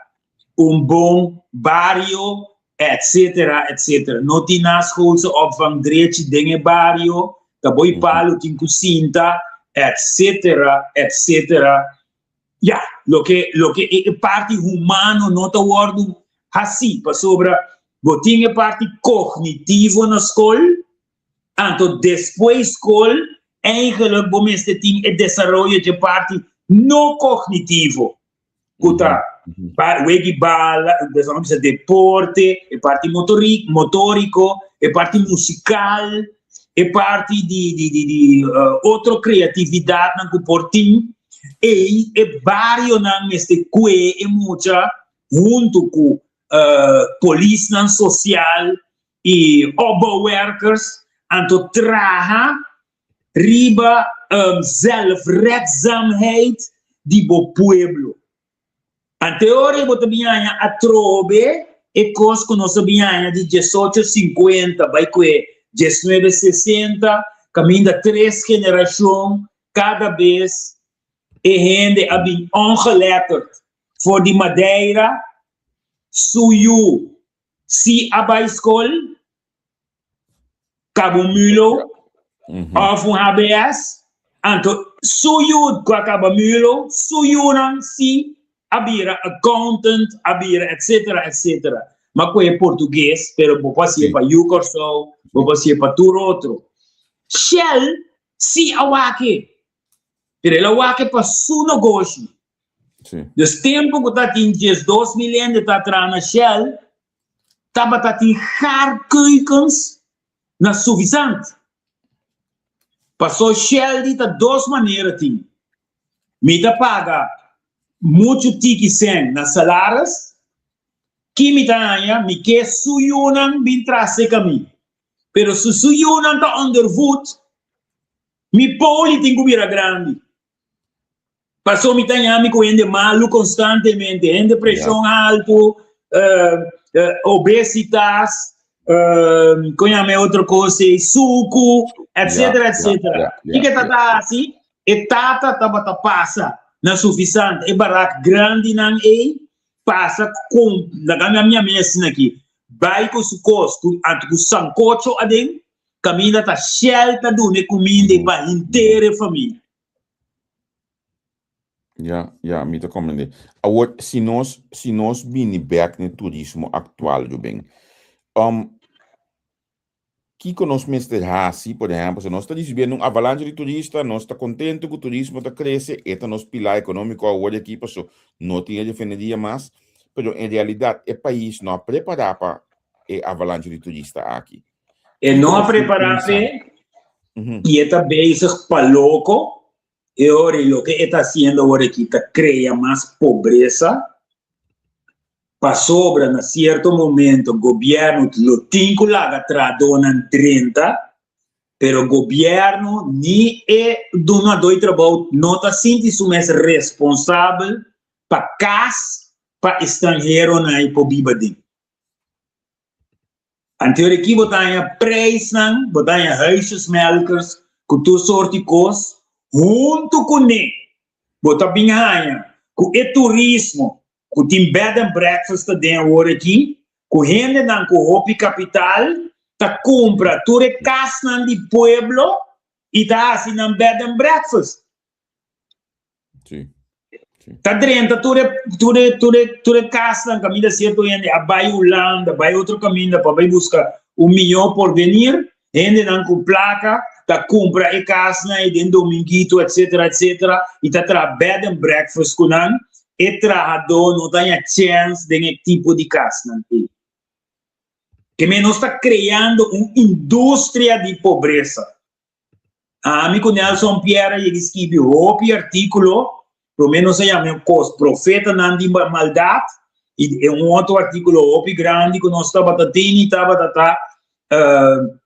un bon bario, etcetera, etcetera. No tin naschoolse opvang drechi den e bario, ta boi palu tin ku sinta, etcetera, etcetera. Ya, loke loke e e parti humano no ta wòrdu hasí, pasobra bo tin e parti kognitivo na skol, anto despues skol eigenlijk bo mester tin e desaroyo dje parti no kognitivo, ku ta wegi bala, bisa deporte, e parti motori motoriko, e parti musikal, e parti di di di di otro kreatividatnan ku por tin. Ei e barionan mester kue e mucha huntu ku polisnan sosial i opbouwwerkers. Anto traha riba zelfredzaamheid di bo pueblo. Ante ora bo ta bin haña atrobe e kos ku nos a bin haña di diesocho sinkuenta bai ku e diesnuebe sesenta, kaminda tres generashon kada bes e hende a bin ongeletterd for di Madeira, su yu si a bai skol, Cabo Mulo of un HBS, anto su yu cu a caba Mulo, su yunan si a bira accountant, a bira etcetera etcetera. Ma cu e portugues, pero bo por hacié pa yu Corsou, bo por hacié pa tur otro. Shell si a wak e, pero el a wak e pa su nogoshi. Dus tempo cu ta tin 12,000 hende ta traha na Shell, tabata tin gaarkeukens na Suffisant. Paso Sheldy ta dos manera tin. Mi ta paga muchu tiki sen na salaris, ki mi ta haña mi ke su yunan bin traha seka mi. Pero si su yunan ta ondervoed, mi poli tin ku bira grandi. Paso mi ta ñami ku hende malu konstantemente, hende preshon altu, obesitas, kon yama e otro kos ei, suku, etsetera, etsetera. Kiko e tata hasi? E tata tabata pasa na Sufisant, e barak grandinan ei, pasa kon, laga mi a ñami asina aki, bai ku su kos, ku anto ku sankocho aden, kaminda ta Shell ta duna e kuminda ei pa henter e famia. Ja, ja, mi ta comprende. Awor, si nos, si nos bini bek n'e turismo actual, Ruben, um, kiko nos mester hasi, por ehempel, si nos ta ricibiendo un avalancha di turista, nos ta contento cu turismo ta crece, e ta nos pilar economico awor aki, paso no tin e refineria mas, pero en realidad e pais no a prepara pa e avalancha di turista aki. E no a prepará p'e i e ta bezig pa loko. E ora i loke e ta hasiendo awor aki ta krea mas pobresa, pasobra na sierto momento gobièrnu lo tin ku laga trahadónan drenta, pero gobièrnu ni e dunadó di trabou no ta sinti su mes responsabel pa kas pa estranheronan ei por biba den. Anterior aki bo ta haña prijsnan, bo ta haña huisjesmelkers ku tur sorti kos, huntu kuné bo ta bin haña ku e turismo ku tin bed and breakfast ta den awor aki, ku hendenan ku hopi kapital ta kumpra tur e kasnan di pueblo i ta hasi nan bed and breakfast. Sí. Sí. Ta drenta tur e, tur e, tur e, tur e kasnan kaminda sierto hende a bai Hulanda, bai otro kaminda pa bai buska un mihó porvenir. Hendenan ku plaka ta kumpra e kasnan ei den Dominguito etcetera etcetera i ta traha bed and breakfast ku nan. E trahadó no ta haña chèns den e tipo di kasnan ei. Ke men nos ta kreando un industria di pobresa. Ami ku Nelson Pierre a yega skibi hopi artíkulo, promé nos a yama e kos Profetanan di Maldat, i un otro artíkulo hopi grandi ku nos tabata teni tabata ta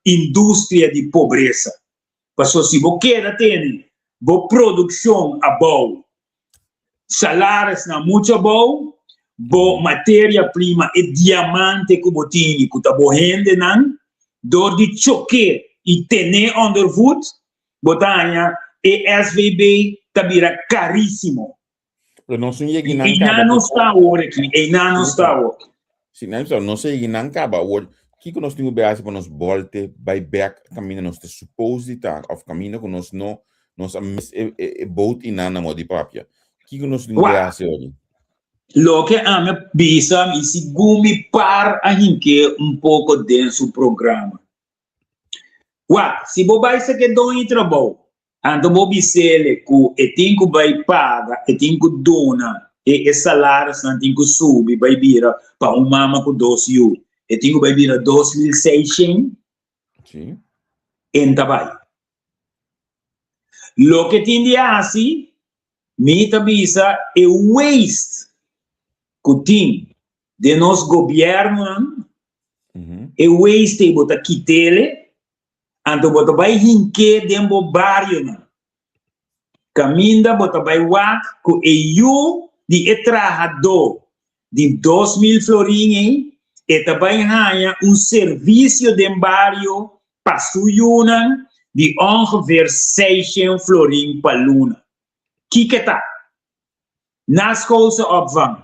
Industria di Pobresa. Pasobra si bo keda tene bo produkshon abou, salarisnan muchu abou, bo materia prima, e diamante ku bo tini, ku ta bo hendenan, dor di chok'é i ten'é onder voet, bo ta haña e SVB ta bira karísimo. Pero nos no yega nan kaba. Einan nos ta awor aki, einan nos ta awor. Si, nan bisa, nos a yega nan kaba awor. Kiko nos tin ku bai hasi pa nos bolte bai bek kaminda nos ta supos di ta òf kaminda ku nos no nos a mis e e boat einan na moda di papia. Kiko nos tin ku bai hasi awor? Loke ami a bisa mi segun mi par a hink'é un poko den su programa. Wak, si bo bai sa ke doño di trabou, Anto bo bis'ele ku e tin ku bai paga, e tin ku duna e e salarisnan tin ku subi bai bira pa un mama ku dos yu, e tin ku bai bira 2600, Sí. en ta bai. Loke tin di hasi, mi ta bisa e waste ku tin den nos gobièrnunan, e waste ei bo ta kit'ele. Anto bo ta bai hink'é den bo barionan. Kaminda bo ta bai wak ku e yu di e trahadó di 2000 florin ei, e ta bai haña un servisio den bario pa su yunan di ongeveer seishent florin pa luna. Kiko e ta? Naschoolse opvang,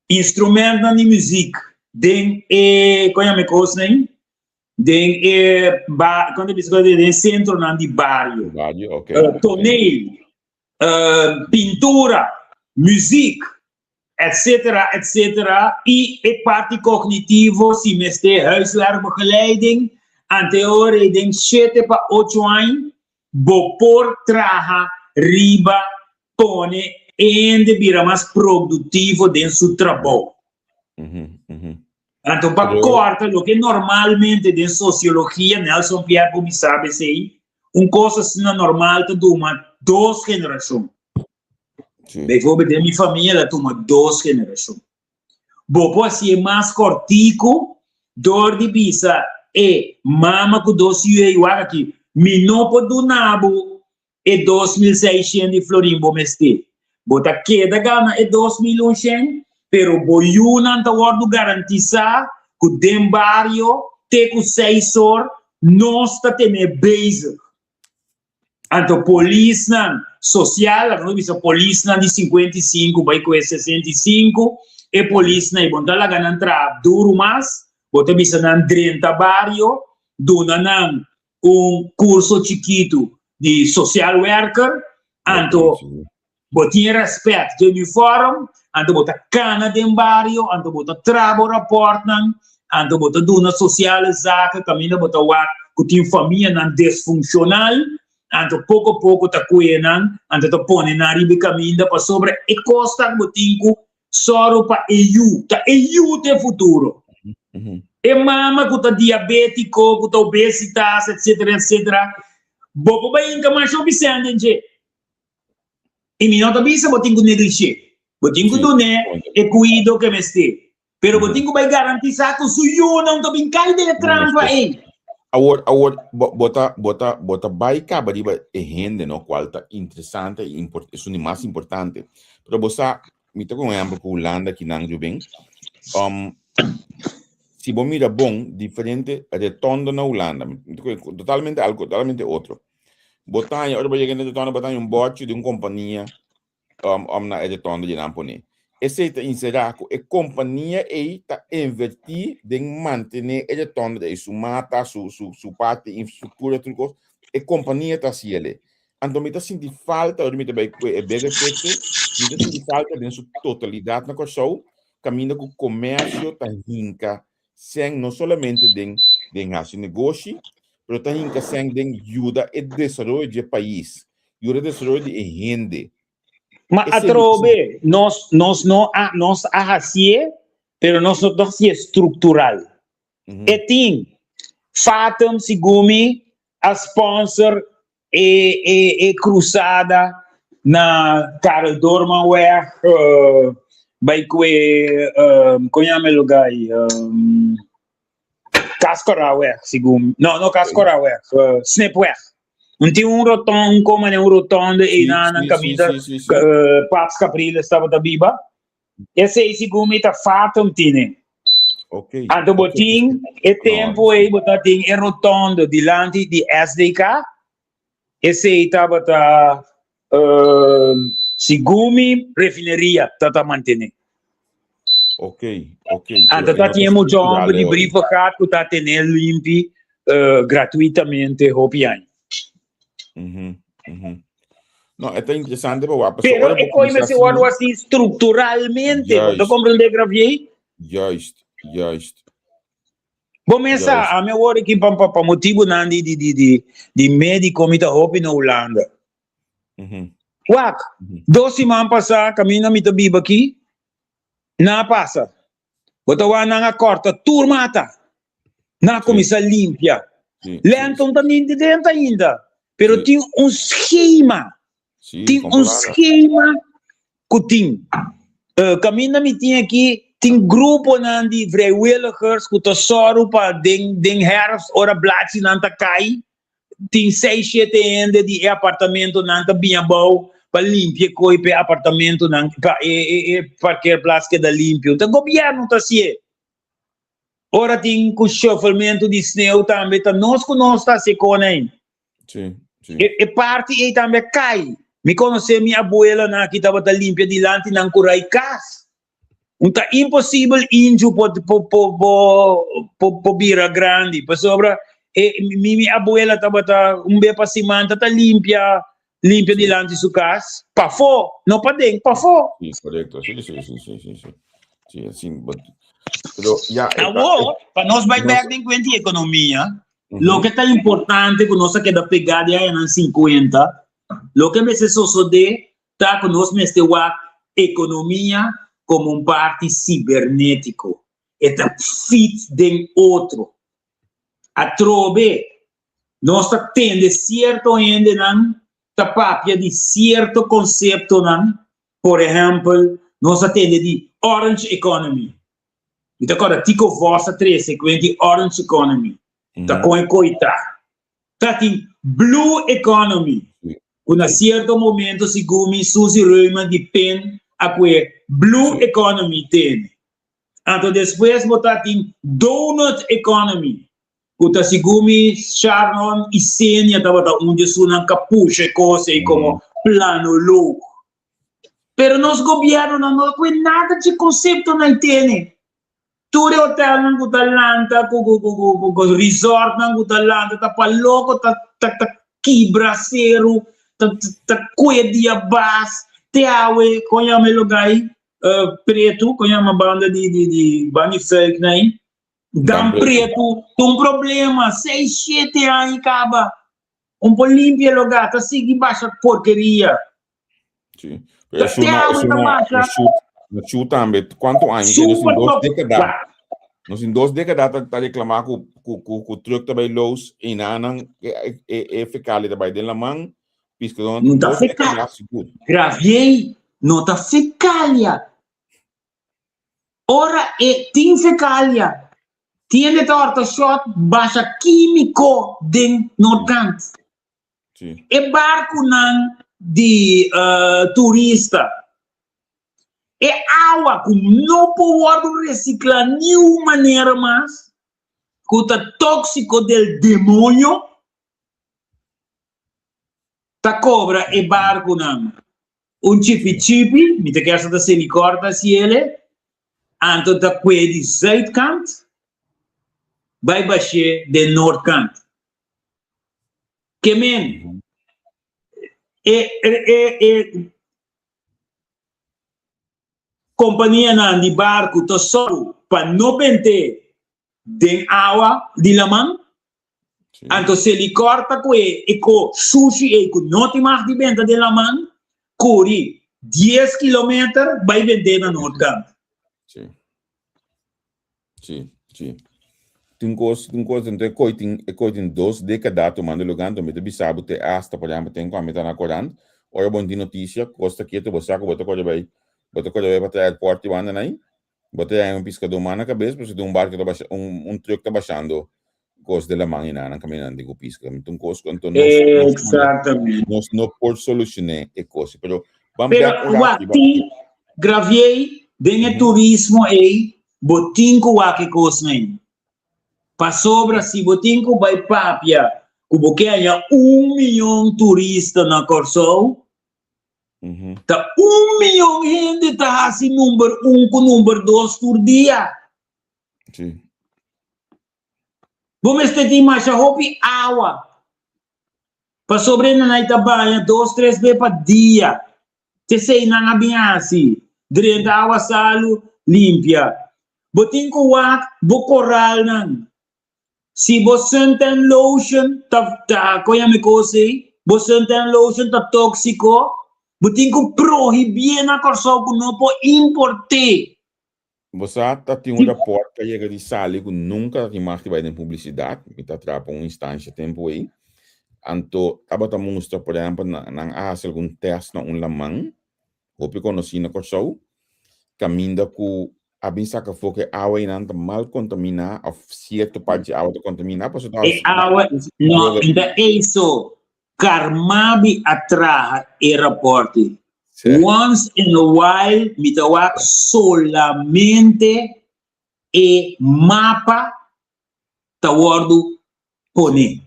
instrumentnan di muziek den e, kon yama e kosnan? Den e ba, kon ta bisa den e sentronan di bario. Bario, ok. Toneel, pintura, muziek, etcetera, etcetera, i e parti kognitivo si mester huiswerkbegeleiding, anteor ei den shete pa ocho aña bo por traha riba pone hende bira mas produktivo den su trabou. Anto pa kòrta loke normalmente den sosiologia, Nelson Pierre por bisa esei, un kos asina normal ta duma dos generashon. Bijvoorbeeld den mi famia ta tuma dos generashon. Bo por hasié mas kòrtiku dor di bisa e mama ku dos yu ei wak aki, mi no por duna bo e 2600 di florin bo mester. Bo ta keda gana e 2100, pero bo yunan ta wòrdu garantisá ku den bario te ku seis or nos ta tene bezig. Anto polisnan sosial, laga nos bisa polisnan di 55 bai ku e 65, e polisnan ei bo no ta laga nan traha duru mas, bo ta bisa nan drenta bario, duna nan un kurso chikitu di social werker, anto bo tin e rèspèt dje uniform, anto bo ta kana den bario, anto bo ta traha bo rapòrtnan, anto bo ta duna sosiale zaken kaminda bo ta wak ku tin famianan desfunshonal, anto poko poko ta kuye nan, anto ta pone nan riba e kaminda pasobra e kos ta ku bo tin ku Sòru pa e yu. Ta e yu ta e futuro. E mama ku ta diabétiko, ku ta obesitas, etsetera, etsetera, bo por bai hinka masha hopi sèn den dje. I mi no ta bisa bo tin ku neglish'é. Bo tin ku dun'é e kuido ku e mester. Pero bo tin ku bai garantisá ku su yunan ta bin kai den e trampa ei. Awor, awor, bo, bo ta, bo ta, bo ta bai kaba riba e hende, no, kual ta interesante i import, esun di mas importante. Pero bo sa, mi ta con ehempel cu Hulanda kinan Ruben. Um, si bo mira bon, diferente retondo na Hulanda, mi ta con totalmente algo totalmente otro. Bo ta haña, ora bo yega na retondo, bo ta haña un bòchi di un kompania um, um na e retondo di nan pone. Esei ta inserá ku e kompania ei ta invertí den mantené e retondo ei, su mata, su, su, su parti, infrastruktura, tur kos. E kompania ta hasi el'e. Anto mi ta sinti falta, ora mi ta bai ku e bigger picture, mi ta sinti falta den su totalidat na Kòrsou, kaminda ku komersio ta hinka sèn no solamente den den hasi negoshi, pero ta hinka sèn den yuda e desaroyo di e pais, yuda e desaroyo di e hende. Ma Esei mi ta sinti. atrobe nos nos no a nos a hasié, pero nos no ta hasié struktural. E tin Fatum segun mi a sponsor e e e cruzada na Karel Doormanweg bai ku e kon yama e lugar ei Kaskoraweg segun no no Kaskoraweg Snipweg un tin un roton un koma den un rotonde ei na na kaminda Paps Capriles tabata biba Esei segun mi ta fatum tine. Ok. Anto bo tin e tempo ei bo ta tin e rotondo dilanti di SDK. Esei tabata uh, segun mi refineria ta ta mantene. Ok, ok. Anto ta tin mucho homber di brievengat ku ta tene limpi uh, gratuitamente hopi aña. No, e ta interesante pa wak. Pero e koi mester wòrdu hasi strukturalmente. Bo ta komprendé, Gravier? Juist, juist. Bo mes sa, ami a wòrdu aki pa pa motibunan di di di di di médiko mi ta hopi na Hulanda. Wak, dos siman pasá kaminda mi ta biba aki, nan a pasa. Bo ta wak nan a kòrta tur mata. Nan a kuminsá limpia. Lenton ta ninti drenta ainda, pero tin un skema. Tin un skema ku tin. Kaminda mi tin aki. Tin gruponan di vrijwilligers ku ta sòru pa den den herfst ora blachinan ta kai, tin seis shete hende di e apartamentonan ta bin abou pa limpia e koi pa e apartamentonan pa e e e parkeerplaats keda limpio. Ta gobièrnu ta hasié. Ora tin ku shufflementu di sneu tambe ta nos ku nos ta hasi e kona ei. Sí, sí. E e parti ei tambe a kai. Mi konosé mi abuelanan aki tabata limpia dilanti nan kurai kas. Un ta imposibel inju por por por por por bira grandi pasobra e mi mi abuela tabata un be pa siman ta ta limpia limpia dilanti su kas pafó no paden pafó. Sí, korekto. Sí, sí, sí, sí, sí, sí. Sí, sí, but, pero ya, e ta, Awor, pa nos bai nos, bek den kuenta di ekonomia, ujú. loke ta importante ku nos a keda pegá di añanan 50, loke mester sosodé ta ku nos mester wak ekonomia komo un parti sibernétiko. E ta fit den otro. Atrobe nos ta tende sierto hendenan ta papia di sierto konseptonan, por ehèmpel nos ta tende di orange economy. Mi ta kòrda Tico Vos a trese kuent di orange economy. Ta kon e koi ta. Ta tin blue economy ku na sierto momento segun mi Suzy Reuman di pen a kue blue economy tene. Anto despues bo ta tin donut economy ku ta segun mi Sharon Isenia tabata un di esunnan ka pusha e kos ei komo planoloog. Pero nos gobiernonan no a kue nada dje konseptonan tene. Tur e hotelnan ku ta lanta, ku ku ku ku ku resortnan ku ta lanta ta pa loko, ta ta ta kibra seru, ta ta kue dia bas, te awe kon yama e lugá ei Pretu, kon yama banda di di di banda di Fuik nan ei, Dam Pretu, ta un problema, seis shete aña kaba, un por limpia e lugá, ta sigui basha porkeria. Sí. Pero eso no, eso no, eso, eso tambe, ¿cuánto años? Nos in dos décadas, nos in dos décadas ta, ta reclamar ku, ku, ku, ku truck ta bij los, e nanan, e, e, e fecali ta bij den la man, piscador, No ta fecal, Gravier, no ta fecalia. Ora e tin fecalia, tiende ta horta shot basha químico den noordkant. Sí. E barkunan di turista, e awa ku no por wòrdu resiklá niun manera mas, ku ta tóksiko del demoño, ta kobra e barkunan un chipi chipi, mi ta kere sa ta Selikor ta hasi ele, anto ta kue di zuidkant bai bash'é den noordkant. Ke men e e e kompanianan di barku ta sòru pa no bent'é den awa di laman. Anto Selikor ta kue e ko sushi ei ku no tin mag di benta den laman, kuri dies kilometer bai bent'é na Noordkant. Sí. Sí, sí. Tin kos, tin kos, entonces e koi tin, e koi tin dos dékada tumando lugá, entonces mi ta bisa bo te hasta, por ehempel, ten ku ami ta na korant, ora bo no tin notisia, kos ta ketu, bo sa ku bo ta kore bai, bo ta kore bai pa traha airport di banda nai, bo ta haña un piskadó man na kabes, pasobra tin un barko ta basha, un, un truck ta bashando kos den laman i nan nan kaminda nan tin ku piska. Mi ta un kos ku anto nos, nos, Exactamente. nos no por solushoné e kos, pero ban Pero bèk un wak ratu, ban. tin, Gravier, den e turismo ei, bo tin ku wak e kosnan ei. Pasobra si bo tin ku bai papia ku bo ke haña un miyon turista na Kòrsou, ta un miyon hende ta hasi number un ku number dos tur dia. Sí. Bo mester tin masha hopi awa. Pasobra e nanay ta baña dos tres be pa dia. T'esei nan a bin hasi, drenta awa salu, limpia. Bo tin ku wak bo koralnan. Si bo suntan lotion ta, ta, kon yama e kos ei? Bo suntan lotion ta tóksiko, bo tin ku prohibié na Kòrsou ku no por import'é. Bo sa ta tin un raport ku a yega di sali ku nunka ta tin mag di bai den publisidat, mi ta traha pa un instansha tempu ei, anto tabata mustra por ehempel nan a hasi algun tèst na un laman hopi konosí na Kòrsou kaminda ku. A bin saka afó ku e awa einan ta mal kontaminá òf sierto parti di awa ta kontaminá pasobra ta E awa, no, droga. n ta eiso Carmabi a traha e rapòrti. Once in a while mi ta wak solamente e mapa ta wòrdu pone.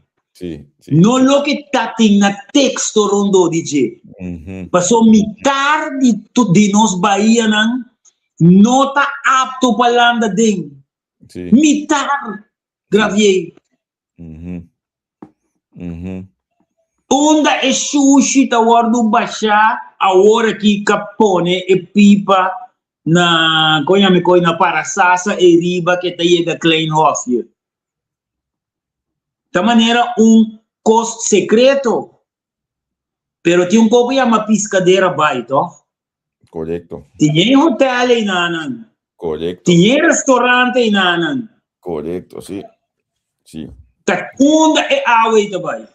No loke ta tin na teksto rondó di dje. Paso mitar di di nos bahianan no ta apto pa landa den. Mitar, Gravier. Unda e shushi ta wòrdu bashá awor aki ka pone e pipa na kon yama e koi na Parasasa ei riba ke ta yega Klein Hofje. Ta manera un kos sekreto. Pero tin un kos ku yama Piscadera Bay, tòg? Korekto. Tin e hotel einanan. Korekto. Tin e restaurante einanan. Korekto, si. Si. Ta unda e awa ei ta bai?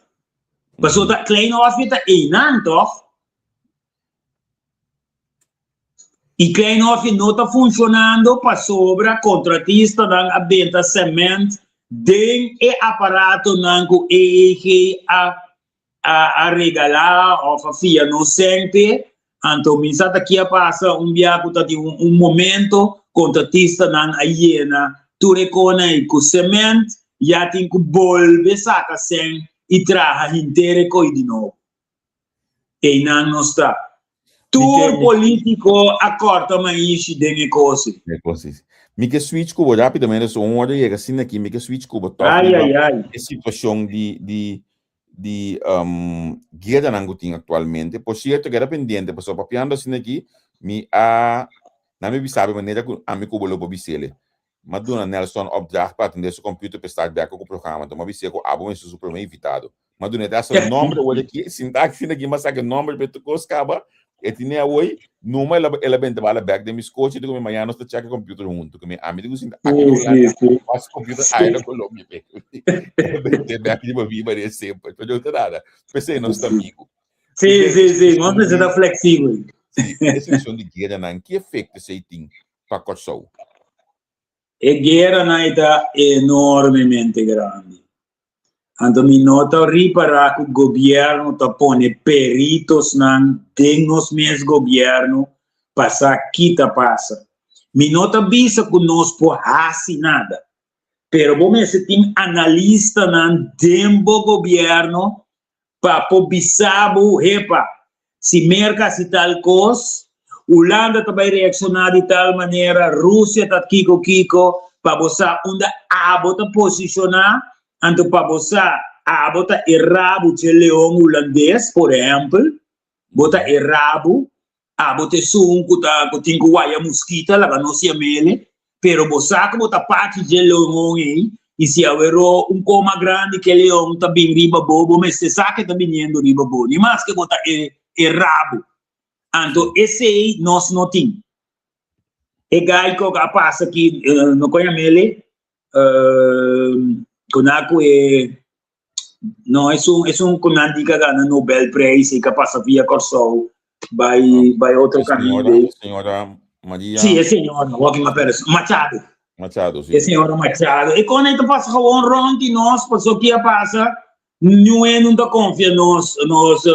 Pasobra ta Klein Hofje ta einan, tòg? I Klein Hofje no ta funshonando pasobra kontratistanan a benta sement den e aparatonan ku EEG a a regalá òf a fia nos sèn p'e. Anto mi sa ta ki a pasa un bia ku ta tin un momento kontratistanan a yena tur e kona ei ku sement, ya tin ku bolbe saka sèn i traha henter e koi di nobo. Einan nos ta. Tur politico a corta maishi den e cosi. E cosi. Mi ke switch cu bo rapidamente, so un ora yega asina aki, mi ke switch cu bo toch Ai, riba ai, ai. e situacion di, di, di um, gueranan cu tin actualmente. Por cierto, keda pendiente, pasobra papiando asina aki, mi a, nan mi bisa bo manera cu ami cu bo lo por bisele. M'a duna Nelson opdracht pa atendé su computer p'e start bek ku programa. Anto m'a bis'é ku abo mester su promé invitado. M'a duna e hasta nomber awor aki. Sinta aki sinta aki m'a saka e nomber p'e tur kos kaba. E tine awor, numa el a el a benta bala bek den mi skochi di ku mi mañana nos ta check e computer huntu. Ku mi ami di ku sinta aki na Hulanda, mas computer aya na Colombia p'e. El a bent'é bek riba mi manera semper. Pero no ta nada. P'esei nos ta amigu. Sí, sí, sí. Nos mester ta flexibel. Sí, e situacion di gueranan, ki efecto esei tin pa Kòrsou? E gueranan ei ta enormemente grandi. Anto mi no ta ripará ku gobièrnu ta pone peritosnan den nos mes gobièrnu pa sa ki ta pasa. Mi no ta bisa ku nos por hasi nada, pero bo mester tin analistanan den bo gobièrnu pa por bisa bo, hepa, si Merka hasi tal kos, Hulanda ta bai reakshoná di tal manera, Rusia ta kiko kiko, pa bo sa unda abo ta posishoná, anto pa bo sa abo ta e rabu dje leon hulandes, por ehèmpel, bo ta e rabu, Abo ta esun ku ta ku tin ku waya muskita, laga nos yam'ele, pero bo sa ku bo ta parti dje leon ei, i si aweró un koma grandi ku e leon ta bin riba bo, bo mester sa ku e ta biniendo riba bo, ni maske bo ta e e rabu. Anto esei nos no tin. E gai ku a pasa aki, no kon yam'ele, ku na ku e No, esun, esun ku nan di ka gana Nobel Prijs i ka pasa via Kòrsou bai, bai otro E kaminda. señora, señora Maria Sí, e señora, wak mi pera, Machado. Machado, sí. E señora Machado. E kon ei ta pasa gewoon rond di nos, paso ki a pasa, niun hende no ta konfia nos, nos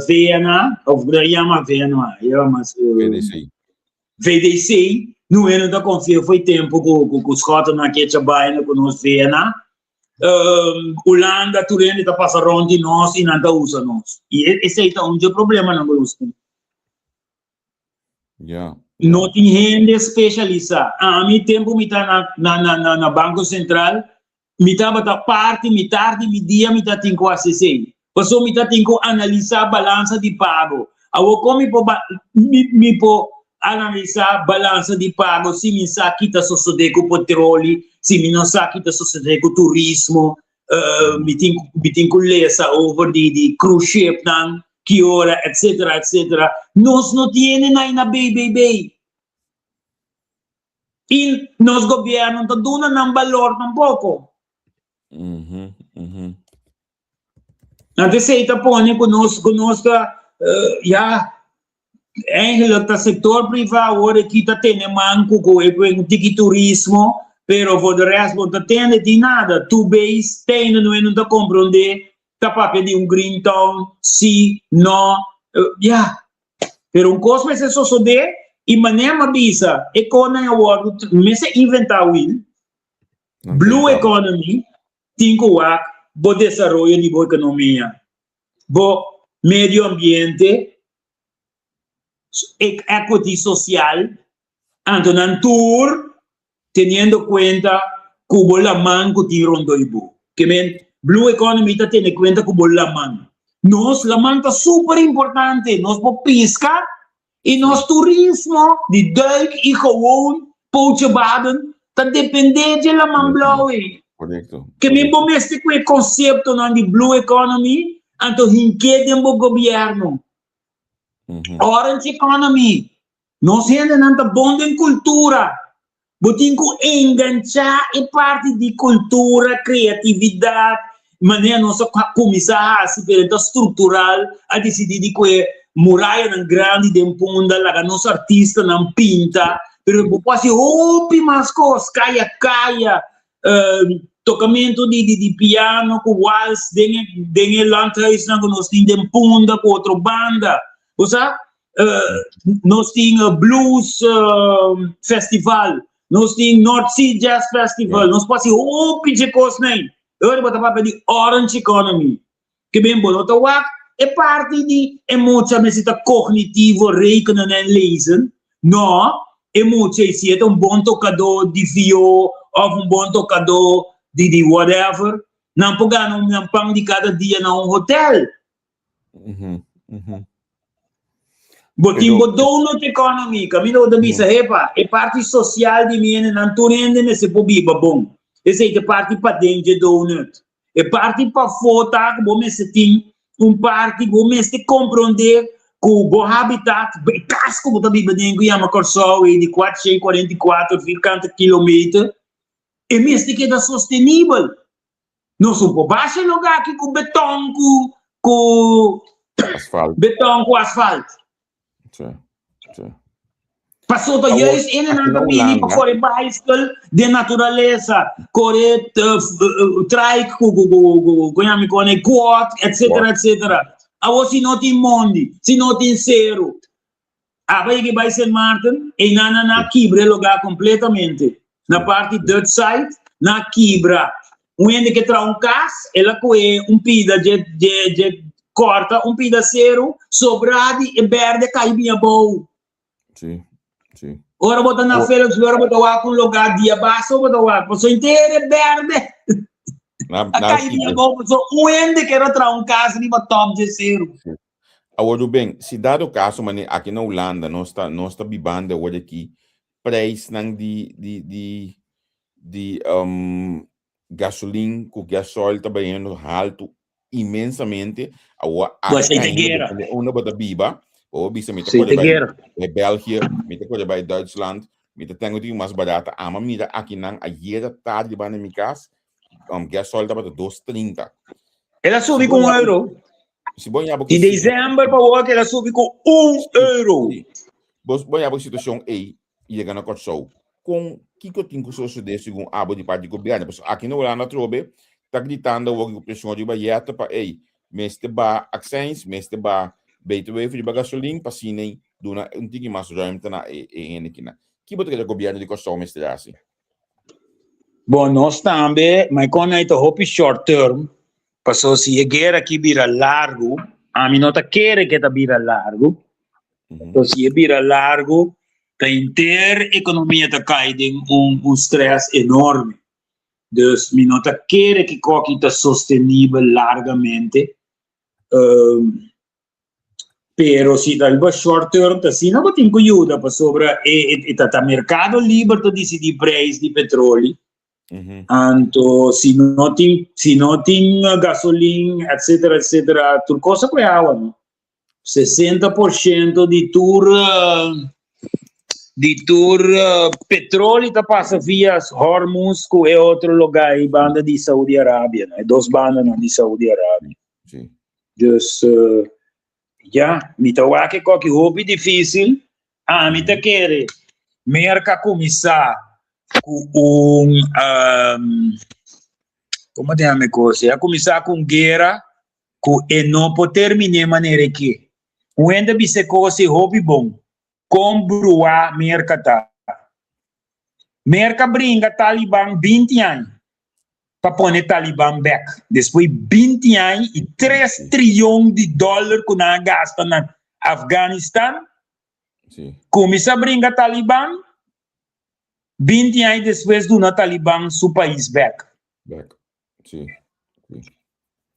VNA, of nan yama VNA, yama mas, VDC. VDC, niun hende no ta konfia foi tempu ku, ku, ku Schotten a kecha baina ku nos VNA. Hulanda tur hende ta pasa rond di nos i nan ta usa nos. I esei ta un dje problemanan ku nos tin. Ja. No tin hende spesialisá. Ami tempu mi ta na na na na na Banko Sentral, mi tabata parti mitar di mi dia mi ta tin ku hasi esei. Pasobra mi ta tin ku analisá balansa di pago. Awor kon mi por mi mi por analisá balansa di pago si mi sa ki ta sosodé ku petroli, si mi no sa ki ta sosodé ku turismo, mi tin mi tin ku lesa over di di cruise shipnan ki ora etcetera etcetera. Nos no tiene nai na BBB. I nos gobièrnu no ta duna nan balor tampoko. Anto esei ta pone ku nos ku nos ta ya. Eigenlijk ta sector priva awor aki ta tene man cu cu e un tiki turismo, pero voor de rest bo ta tende tin nada. Two base tende no no ta compronde, ta papia di un green town, si, no, ya. Pero un cos mester sosode y manera mi a bisa e conan awor mester inventa wiel, blue economy tin cu wak bo desaroyo di bo economia, bo medio ambiente, equity social, anto nan tur teniendo cuenta cu bo laman cu tin rondó i bo. Ke men, blue economy ta tene cuenta cu bo laman. Nos laman ta super importante, nos por pisca i nos turismo di duik i gewoon pootje baden ta depende dje laman blauw ei. Ke men bo mester cu e conceptonan di blue economy anto hink'é den bo gobierno. Orange economy, nos hendenan ta bon den cultura. Bo tin cu engancha e parti di cultura, creatividad, manera nos a cuminsa haci, pero e ta structural, a dicidi di cu e murayanan grandi den Punda, laga nos artistanan pinta, pero bo por haci hopi mas cos, caya caya, Tocamento di di piano cu wals den e den e landhuisnan cu nos tin den Punda cu otro banda. Bo sa? Nos tin blues festival, nos tin North Sea Jazz Festival, nos por haci hopi dje cosnan. E ora bo ta papia di Orange Economy. Ke ben bo no ta wak e parti di e mucha mester ta cognitivo, rekenen en lezen. No, e mucha ei si e ta un bon tokadó di vio òf un bon tokadó di di whatever, nan por gana un nan pan di kada dia na un hotel. Bo tin bo donut economy, kaminda bo ta bisa, hepa, e parti sosial di mi hendenan tur hende mester por biba bon. Esei ta e parti paden dje donut. E parti pafó ta ku bo mester tin un parti bo mester komprondé ku bo habitat, e kas ku bo ta biba den ku yama Kòrsou ei di 444 vierkante kilometer, e mester keda sostenibel. Nos no por basha e lugá aki ku beton ku ku Asfalt. beton ku asfalt. Sí, sí. Paso ta juist ene nan ta bini pa kore bicycle den naturalesa, kore trike ku ku ku ku ku yami kone quad, etcetera etcetera. Awor si no tin mondi, si no tin seru, aba yega bai Sint Maarten, einan nan a kibra e lugar completamente. Na parti Dutch side, nan a kibra. Un hende ke traha un kas, el a kohe un pida dje dje dje kòrta un pida seru, sobrá di e bèrdè kai bin abou. Sí, sí. Ora bo ta na Philipsburg, ora bo ta wak un lugá dia baso bo ta wak, pasobra henter e bèrdè a kai bin abou, pasobra un hende ker a traha un kas riba tòp dje seru. Sí. Awor Ruben, si dado kaso manera aki na Hulanda nos ta nos ta bibando awor aki prijsnan di di di di um, gasolin ku gasoil ta bayendo haltu inmensamente. Awor Bo aki sei te ainda guerra. depende unda bo ta biba. Bo bisa mi ta Sei kore te bai guerra. bai België, mi ta kore bai Duitsland, mi ta tengo tin mas barata. Ama mira aki nan ayera tardi banda mi kas, um, gasoil tabata 2,30. El a Si subi bo ku un yabo, euro. si bo yabo ki Di december pa awor el a subi ku un euro. Sí. Bo, bo yabo situacion ei yega na Kòrsou, kon kiko tin ku sosodé segun abo di parti di gobièrnu? Pasobra aki na Hulanda atrobe ta gritando awor ku preshon riba yèta pa ei mester ba akseins, mester ba btw riba gasolin pa asina ei duna un tiki mas ruimte na e e hende kinan. Ki bo ta kere gobièrnu di Kòrsou mester hasi? Bon, nos tambe, ma e kon ei ta hopi short term, pasobra si e guera aki bira largu, ami no ta kere ke ta bira largu, Entonces, si e bira largo, ta henter economia ta cai den un, un stress enorme. Dus mi no ta kere ki koki ta sostenibel largamente. Um, pero si ta riba short term, ta asina bo tin ku yuda, pasobra e, e, e ta, ta mercado liber ta decidi prijs di petroli. Anto si no tin, si no tin gasolin, etcetera, etcetera, tur cosa ku e awa, no? 60% di tur di tur petroli ta pasa via Hormuz ku e otro lugá ei banda di Saudi Arabia, no? E dos bandanan di Saudi Arabia. Sí. Dus Ya, mi ta wak e koki hopi difícil. Ami ta kere Merka kuminsá ku un um, komo ta yama e kos? A kuminsá ku un guera ku e no por terminé manera e ke. Un hende a bisa e kos ei hopi bon. Kon bruá Merka ta? Merka bringa Taliban 20 aña pa pone Taliban bek. Despues 20 aña i 3 triyon di dòler ku nan a gasta na Afganistan, kuminsá bringa Taliban, 20 aña despues duna Taliban su pais bek.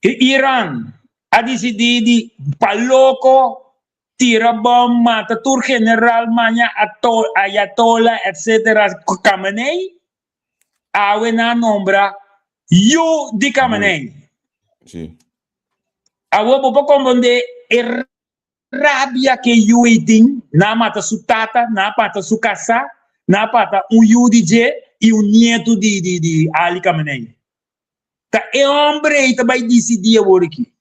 E Iran a disidí di pa loko tira bom, mata tur general, maña ayatola, etc. Khamenei, awe nan a nombra yu di Khamenei. Awor bo por comprende e rabia ke yu ei tin, nan a mata su tata, nan a mata su kasá, nan a mata un yu di dje i un nietu di di di Ali Khamenei. Ta e hombre ei ta bai disidí awor aki.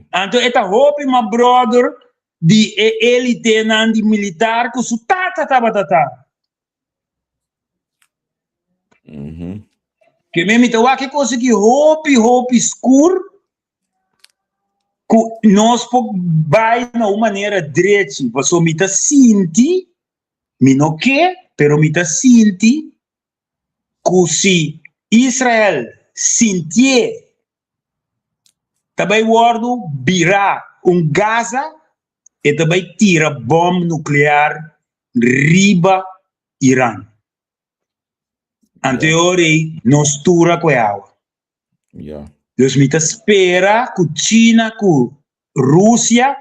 Anto e ta hopi ma brother di e elitenan di militar ku su tata tabata ta. Ke mi ta wak e kos aki hopi hopi skur ku nos por bai na un manera drechi, pasobra mi ta sinti, mi no ke, pero mi ta sinti ku si Israel sintié ta bai wòrdu birá un Gaza, e ta bai tira bòm nuklear riba Iran. Anto e ora ei nos tur a koe awa. Dus mi ta spera ku China ku Rusia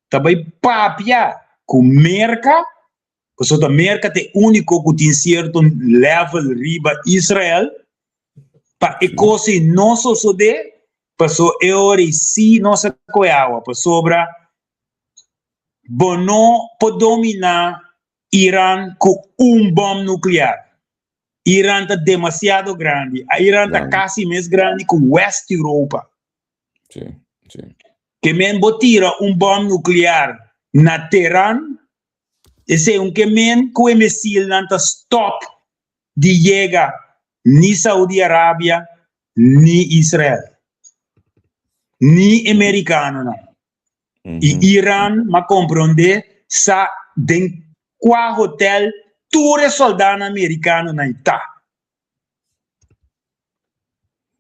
ta bai papia ku Merka, pasobra ta Merka ta e úniko ku tin sierto level riba Israel, pa e kos ei no sosodé, pasobra e ora ei sí nos a kohe awa, pasobra bo no por dominá Iran ku un bòm nuklear. Iran ta demasiado grandi. Iran ta kasi mes grandi ku West Europa. Ke men bo tira un bòm nuklear na Teheran, esei un ke men ku e misilnan ta stòp di yega ni Saudi Arabia ni Israel, ni e merikanonan. I Iran m'a komprondé sa den kua hotel tur e soldánan merikanonan ta.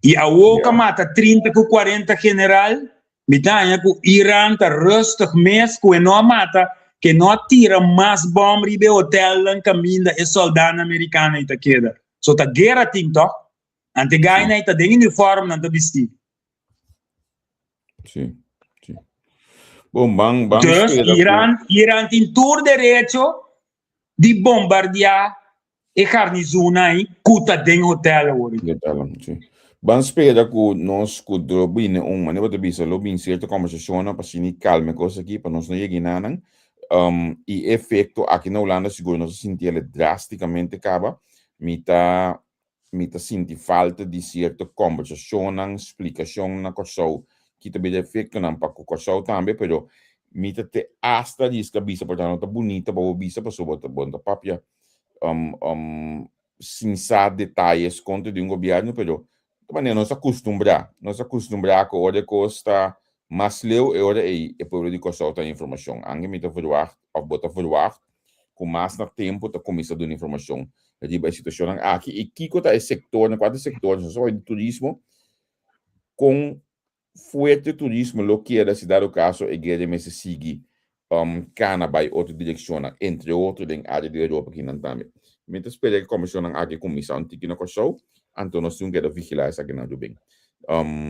I awor ku a mata 30 ku 40 general, mi ta haña ku Iran ta rustig mes ku e no a mata, ku e no a tira mas bòm riba e hotelnan kaminda e sòldánan merikano ei ta keda. So ta guera tin tòg? Ante gainan ei ta den uniform nan ta bistí. Sí, sí. Bon, ban, ban Dus spera ku- Iran, Iran tin tur derecho di bombardiá e garnizoen ei ku ta den hotel awor. Den hotel, sí. Ban spera ku nos ku lo bini un, manera bo ta bisa, lo bini sierto kòmbersashonnan pa asina kalma e kos aki, pa nos no yega enanan. Um, i e efekto aki na Hulanda sigur nos a sinti el drástikamente kaba. Mi ta mi ta sinti falta di sierto kòmbersashonnan, splikashon na Kòrsou ki ta bira efektonan pa ku Kòrsou tambe, pero mi ta te asta riska bisa por ta no ta bunita pa bo bisa pasobra bo ta bo no ta papia sin sa detayes kontra di un gobièrnu, pero ta manera nos a kustumbrá, nos a kustumbrá ku ora e kos ta mas leu e ora ei e pueblo di Kòrsou ta haña informashon. Anke mi ta verwagt òf bo ta verwagt ku mas na tempu ta kuminsá duna informashon riba e situashonnan aki i kiko ta e sektornan, kua ta e sektornan, nos a bai di turismo, kon fuerte turismo lo keda si dado kaso e guera mester sigui kana bai otro direkshonnan, entre otro den área di Europa kinan tambe. Mi ta spera ku e komishonnan aki kuminsá un tiki na Kòrsou, anto nos tin ku keda vigilá esakinan Ruben.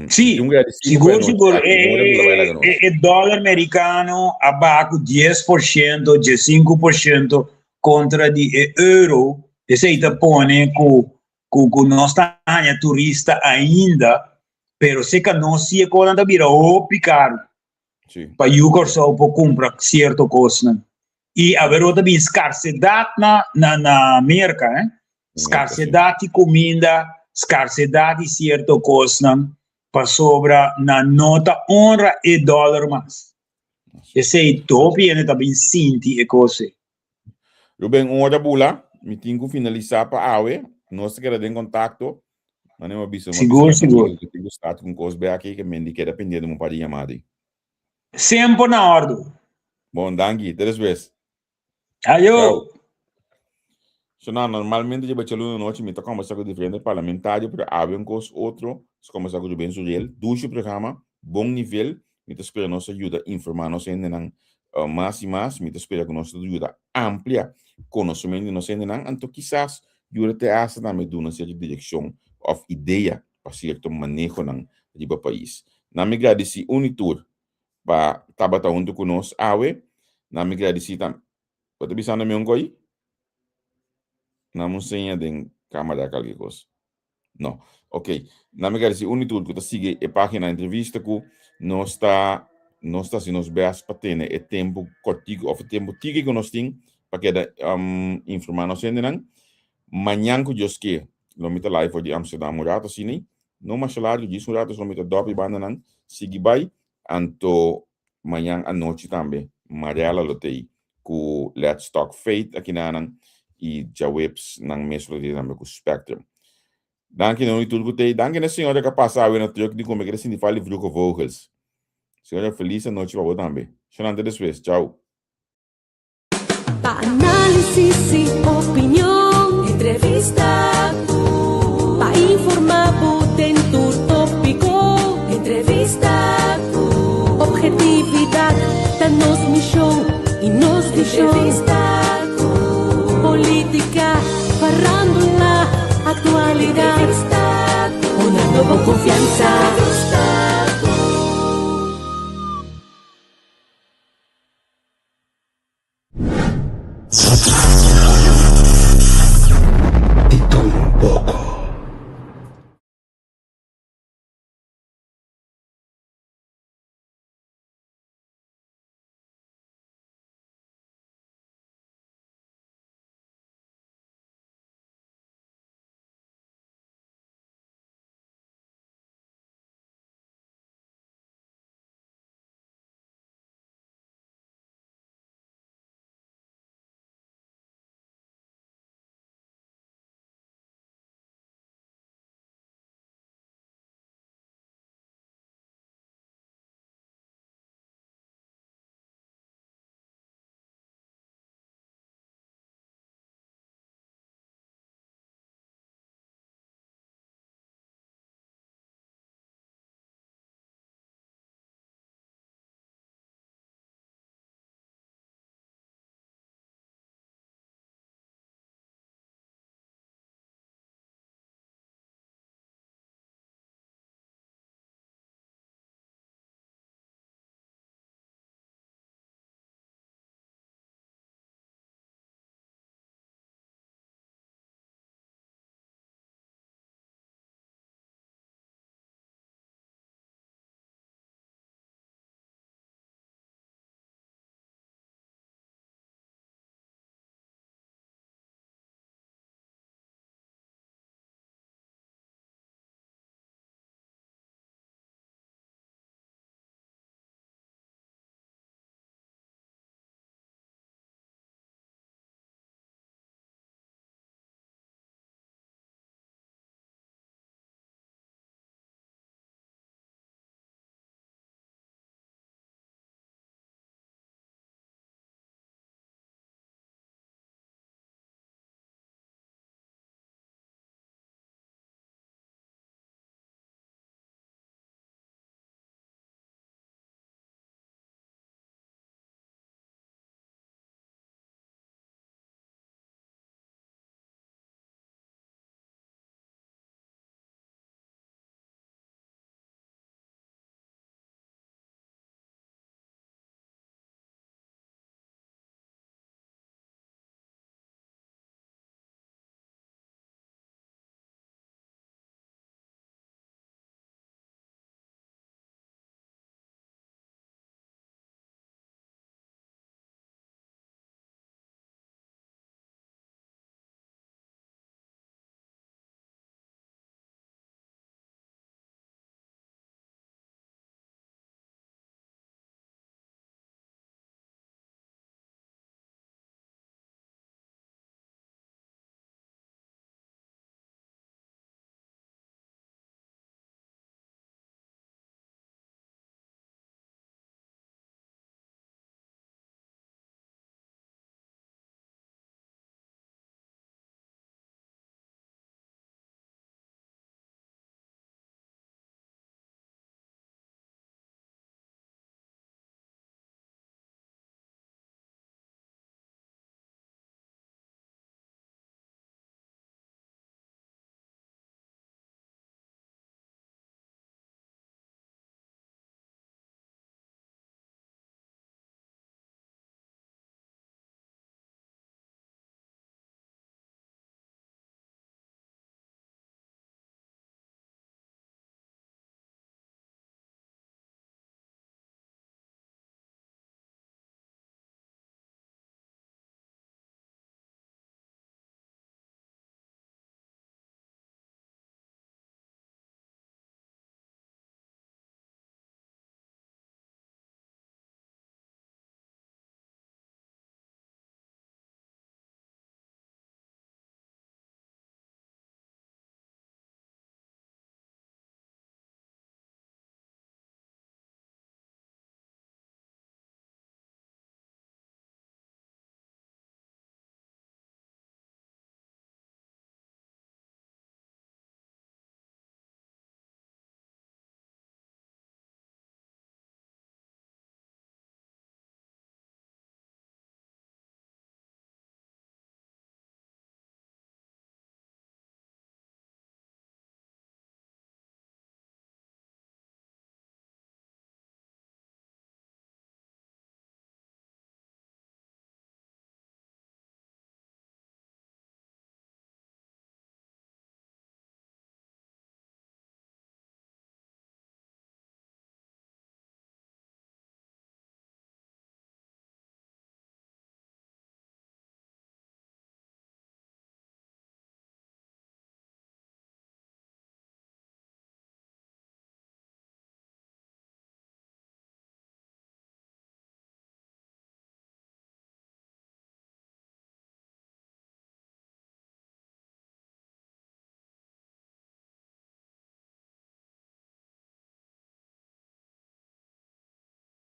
Sí, sigur sigur e e dòler merikano a baha ku 10%, 15% kontra di e euro, esei ta pone ku ku ku nos ta haña turista ainda, pero seka nos si e kosnan ta bira hopi karu pa yu Kòrsou por kumpra sierto kosnan. I aweró ta bin skarsedat na na na Merka, eh. Skarsedat di kuminda, skarsedat di sierto kosnan, pasobra nan no ta honra e dòler mas. Esei hopi hende ta bin sinti e kos ei. Ruben, un ora bula, mi tin ku finalisá pa awe. Nos ta keda den kontakto. Mane mi a bisa, Sigur, sigur. Mi tin ku start ku un kos bek aki, ke men di keda pendiente un par di yamada ei. Semper na òrdu. Bon, danki. Te despues. Ayo! Ciao. So na, normalmente dje bacha luna nochi mi ta conversa cu diferente parlamentario, pero awe un cos otro, nos conversa cu Ruben Suriel, dushi programa, bon nivel, mi ta spera nos a yuda informa nos hendenan mas y mas, mi ta spera cu nos ta yuda amplia conocemento di nos hendenan, anto kisas yuda te hasta tambe duna cierto direccion of idea pa cierto manehonan riba pais. Na mi gradici un y tur pa tabata huntu ku nos awe. Nan mi gradisí tambe. Bo ta bisando mi un koi? Nan un seña den kamera kalke kos. No. Ok. Nan mi gradisí un i tur ku ta sigui e página entrevista ku nos ta nos ta hasi nos bèst pa tene e tempu kòrtiku òf e tempu tiki ku nos tin pa keda informá nos hendenan. Mañan ku Dios ke lo mi ta live for di Amsterdam un rato asina. No masha largu, djis un rato so mi ta dòp e bandanan sigui bai, anto mañan anochi tambe Mariela lo t'ei ku Let's Talk Faith akinanan i djaweps nan mes lo t'ei tambe ku Spectrum. Danki na unu i tur ku t'ei. Danki na e señora ku a pasa awe na truck di kome kere sinti fal di Vroege Vogels. Señora felis anochi pa bo tambe. Shonante despues. Chau. Pa análisis y opinion, entrevista ku. Pa informá bo den tur tópiko, entrevista ku. Objetividad ta nos mishon y nos vishon. Entrevista ku. Polítika, farándula, aktualidat. Entrevista ku. Honrando bo konfiansa. Entrevista ku.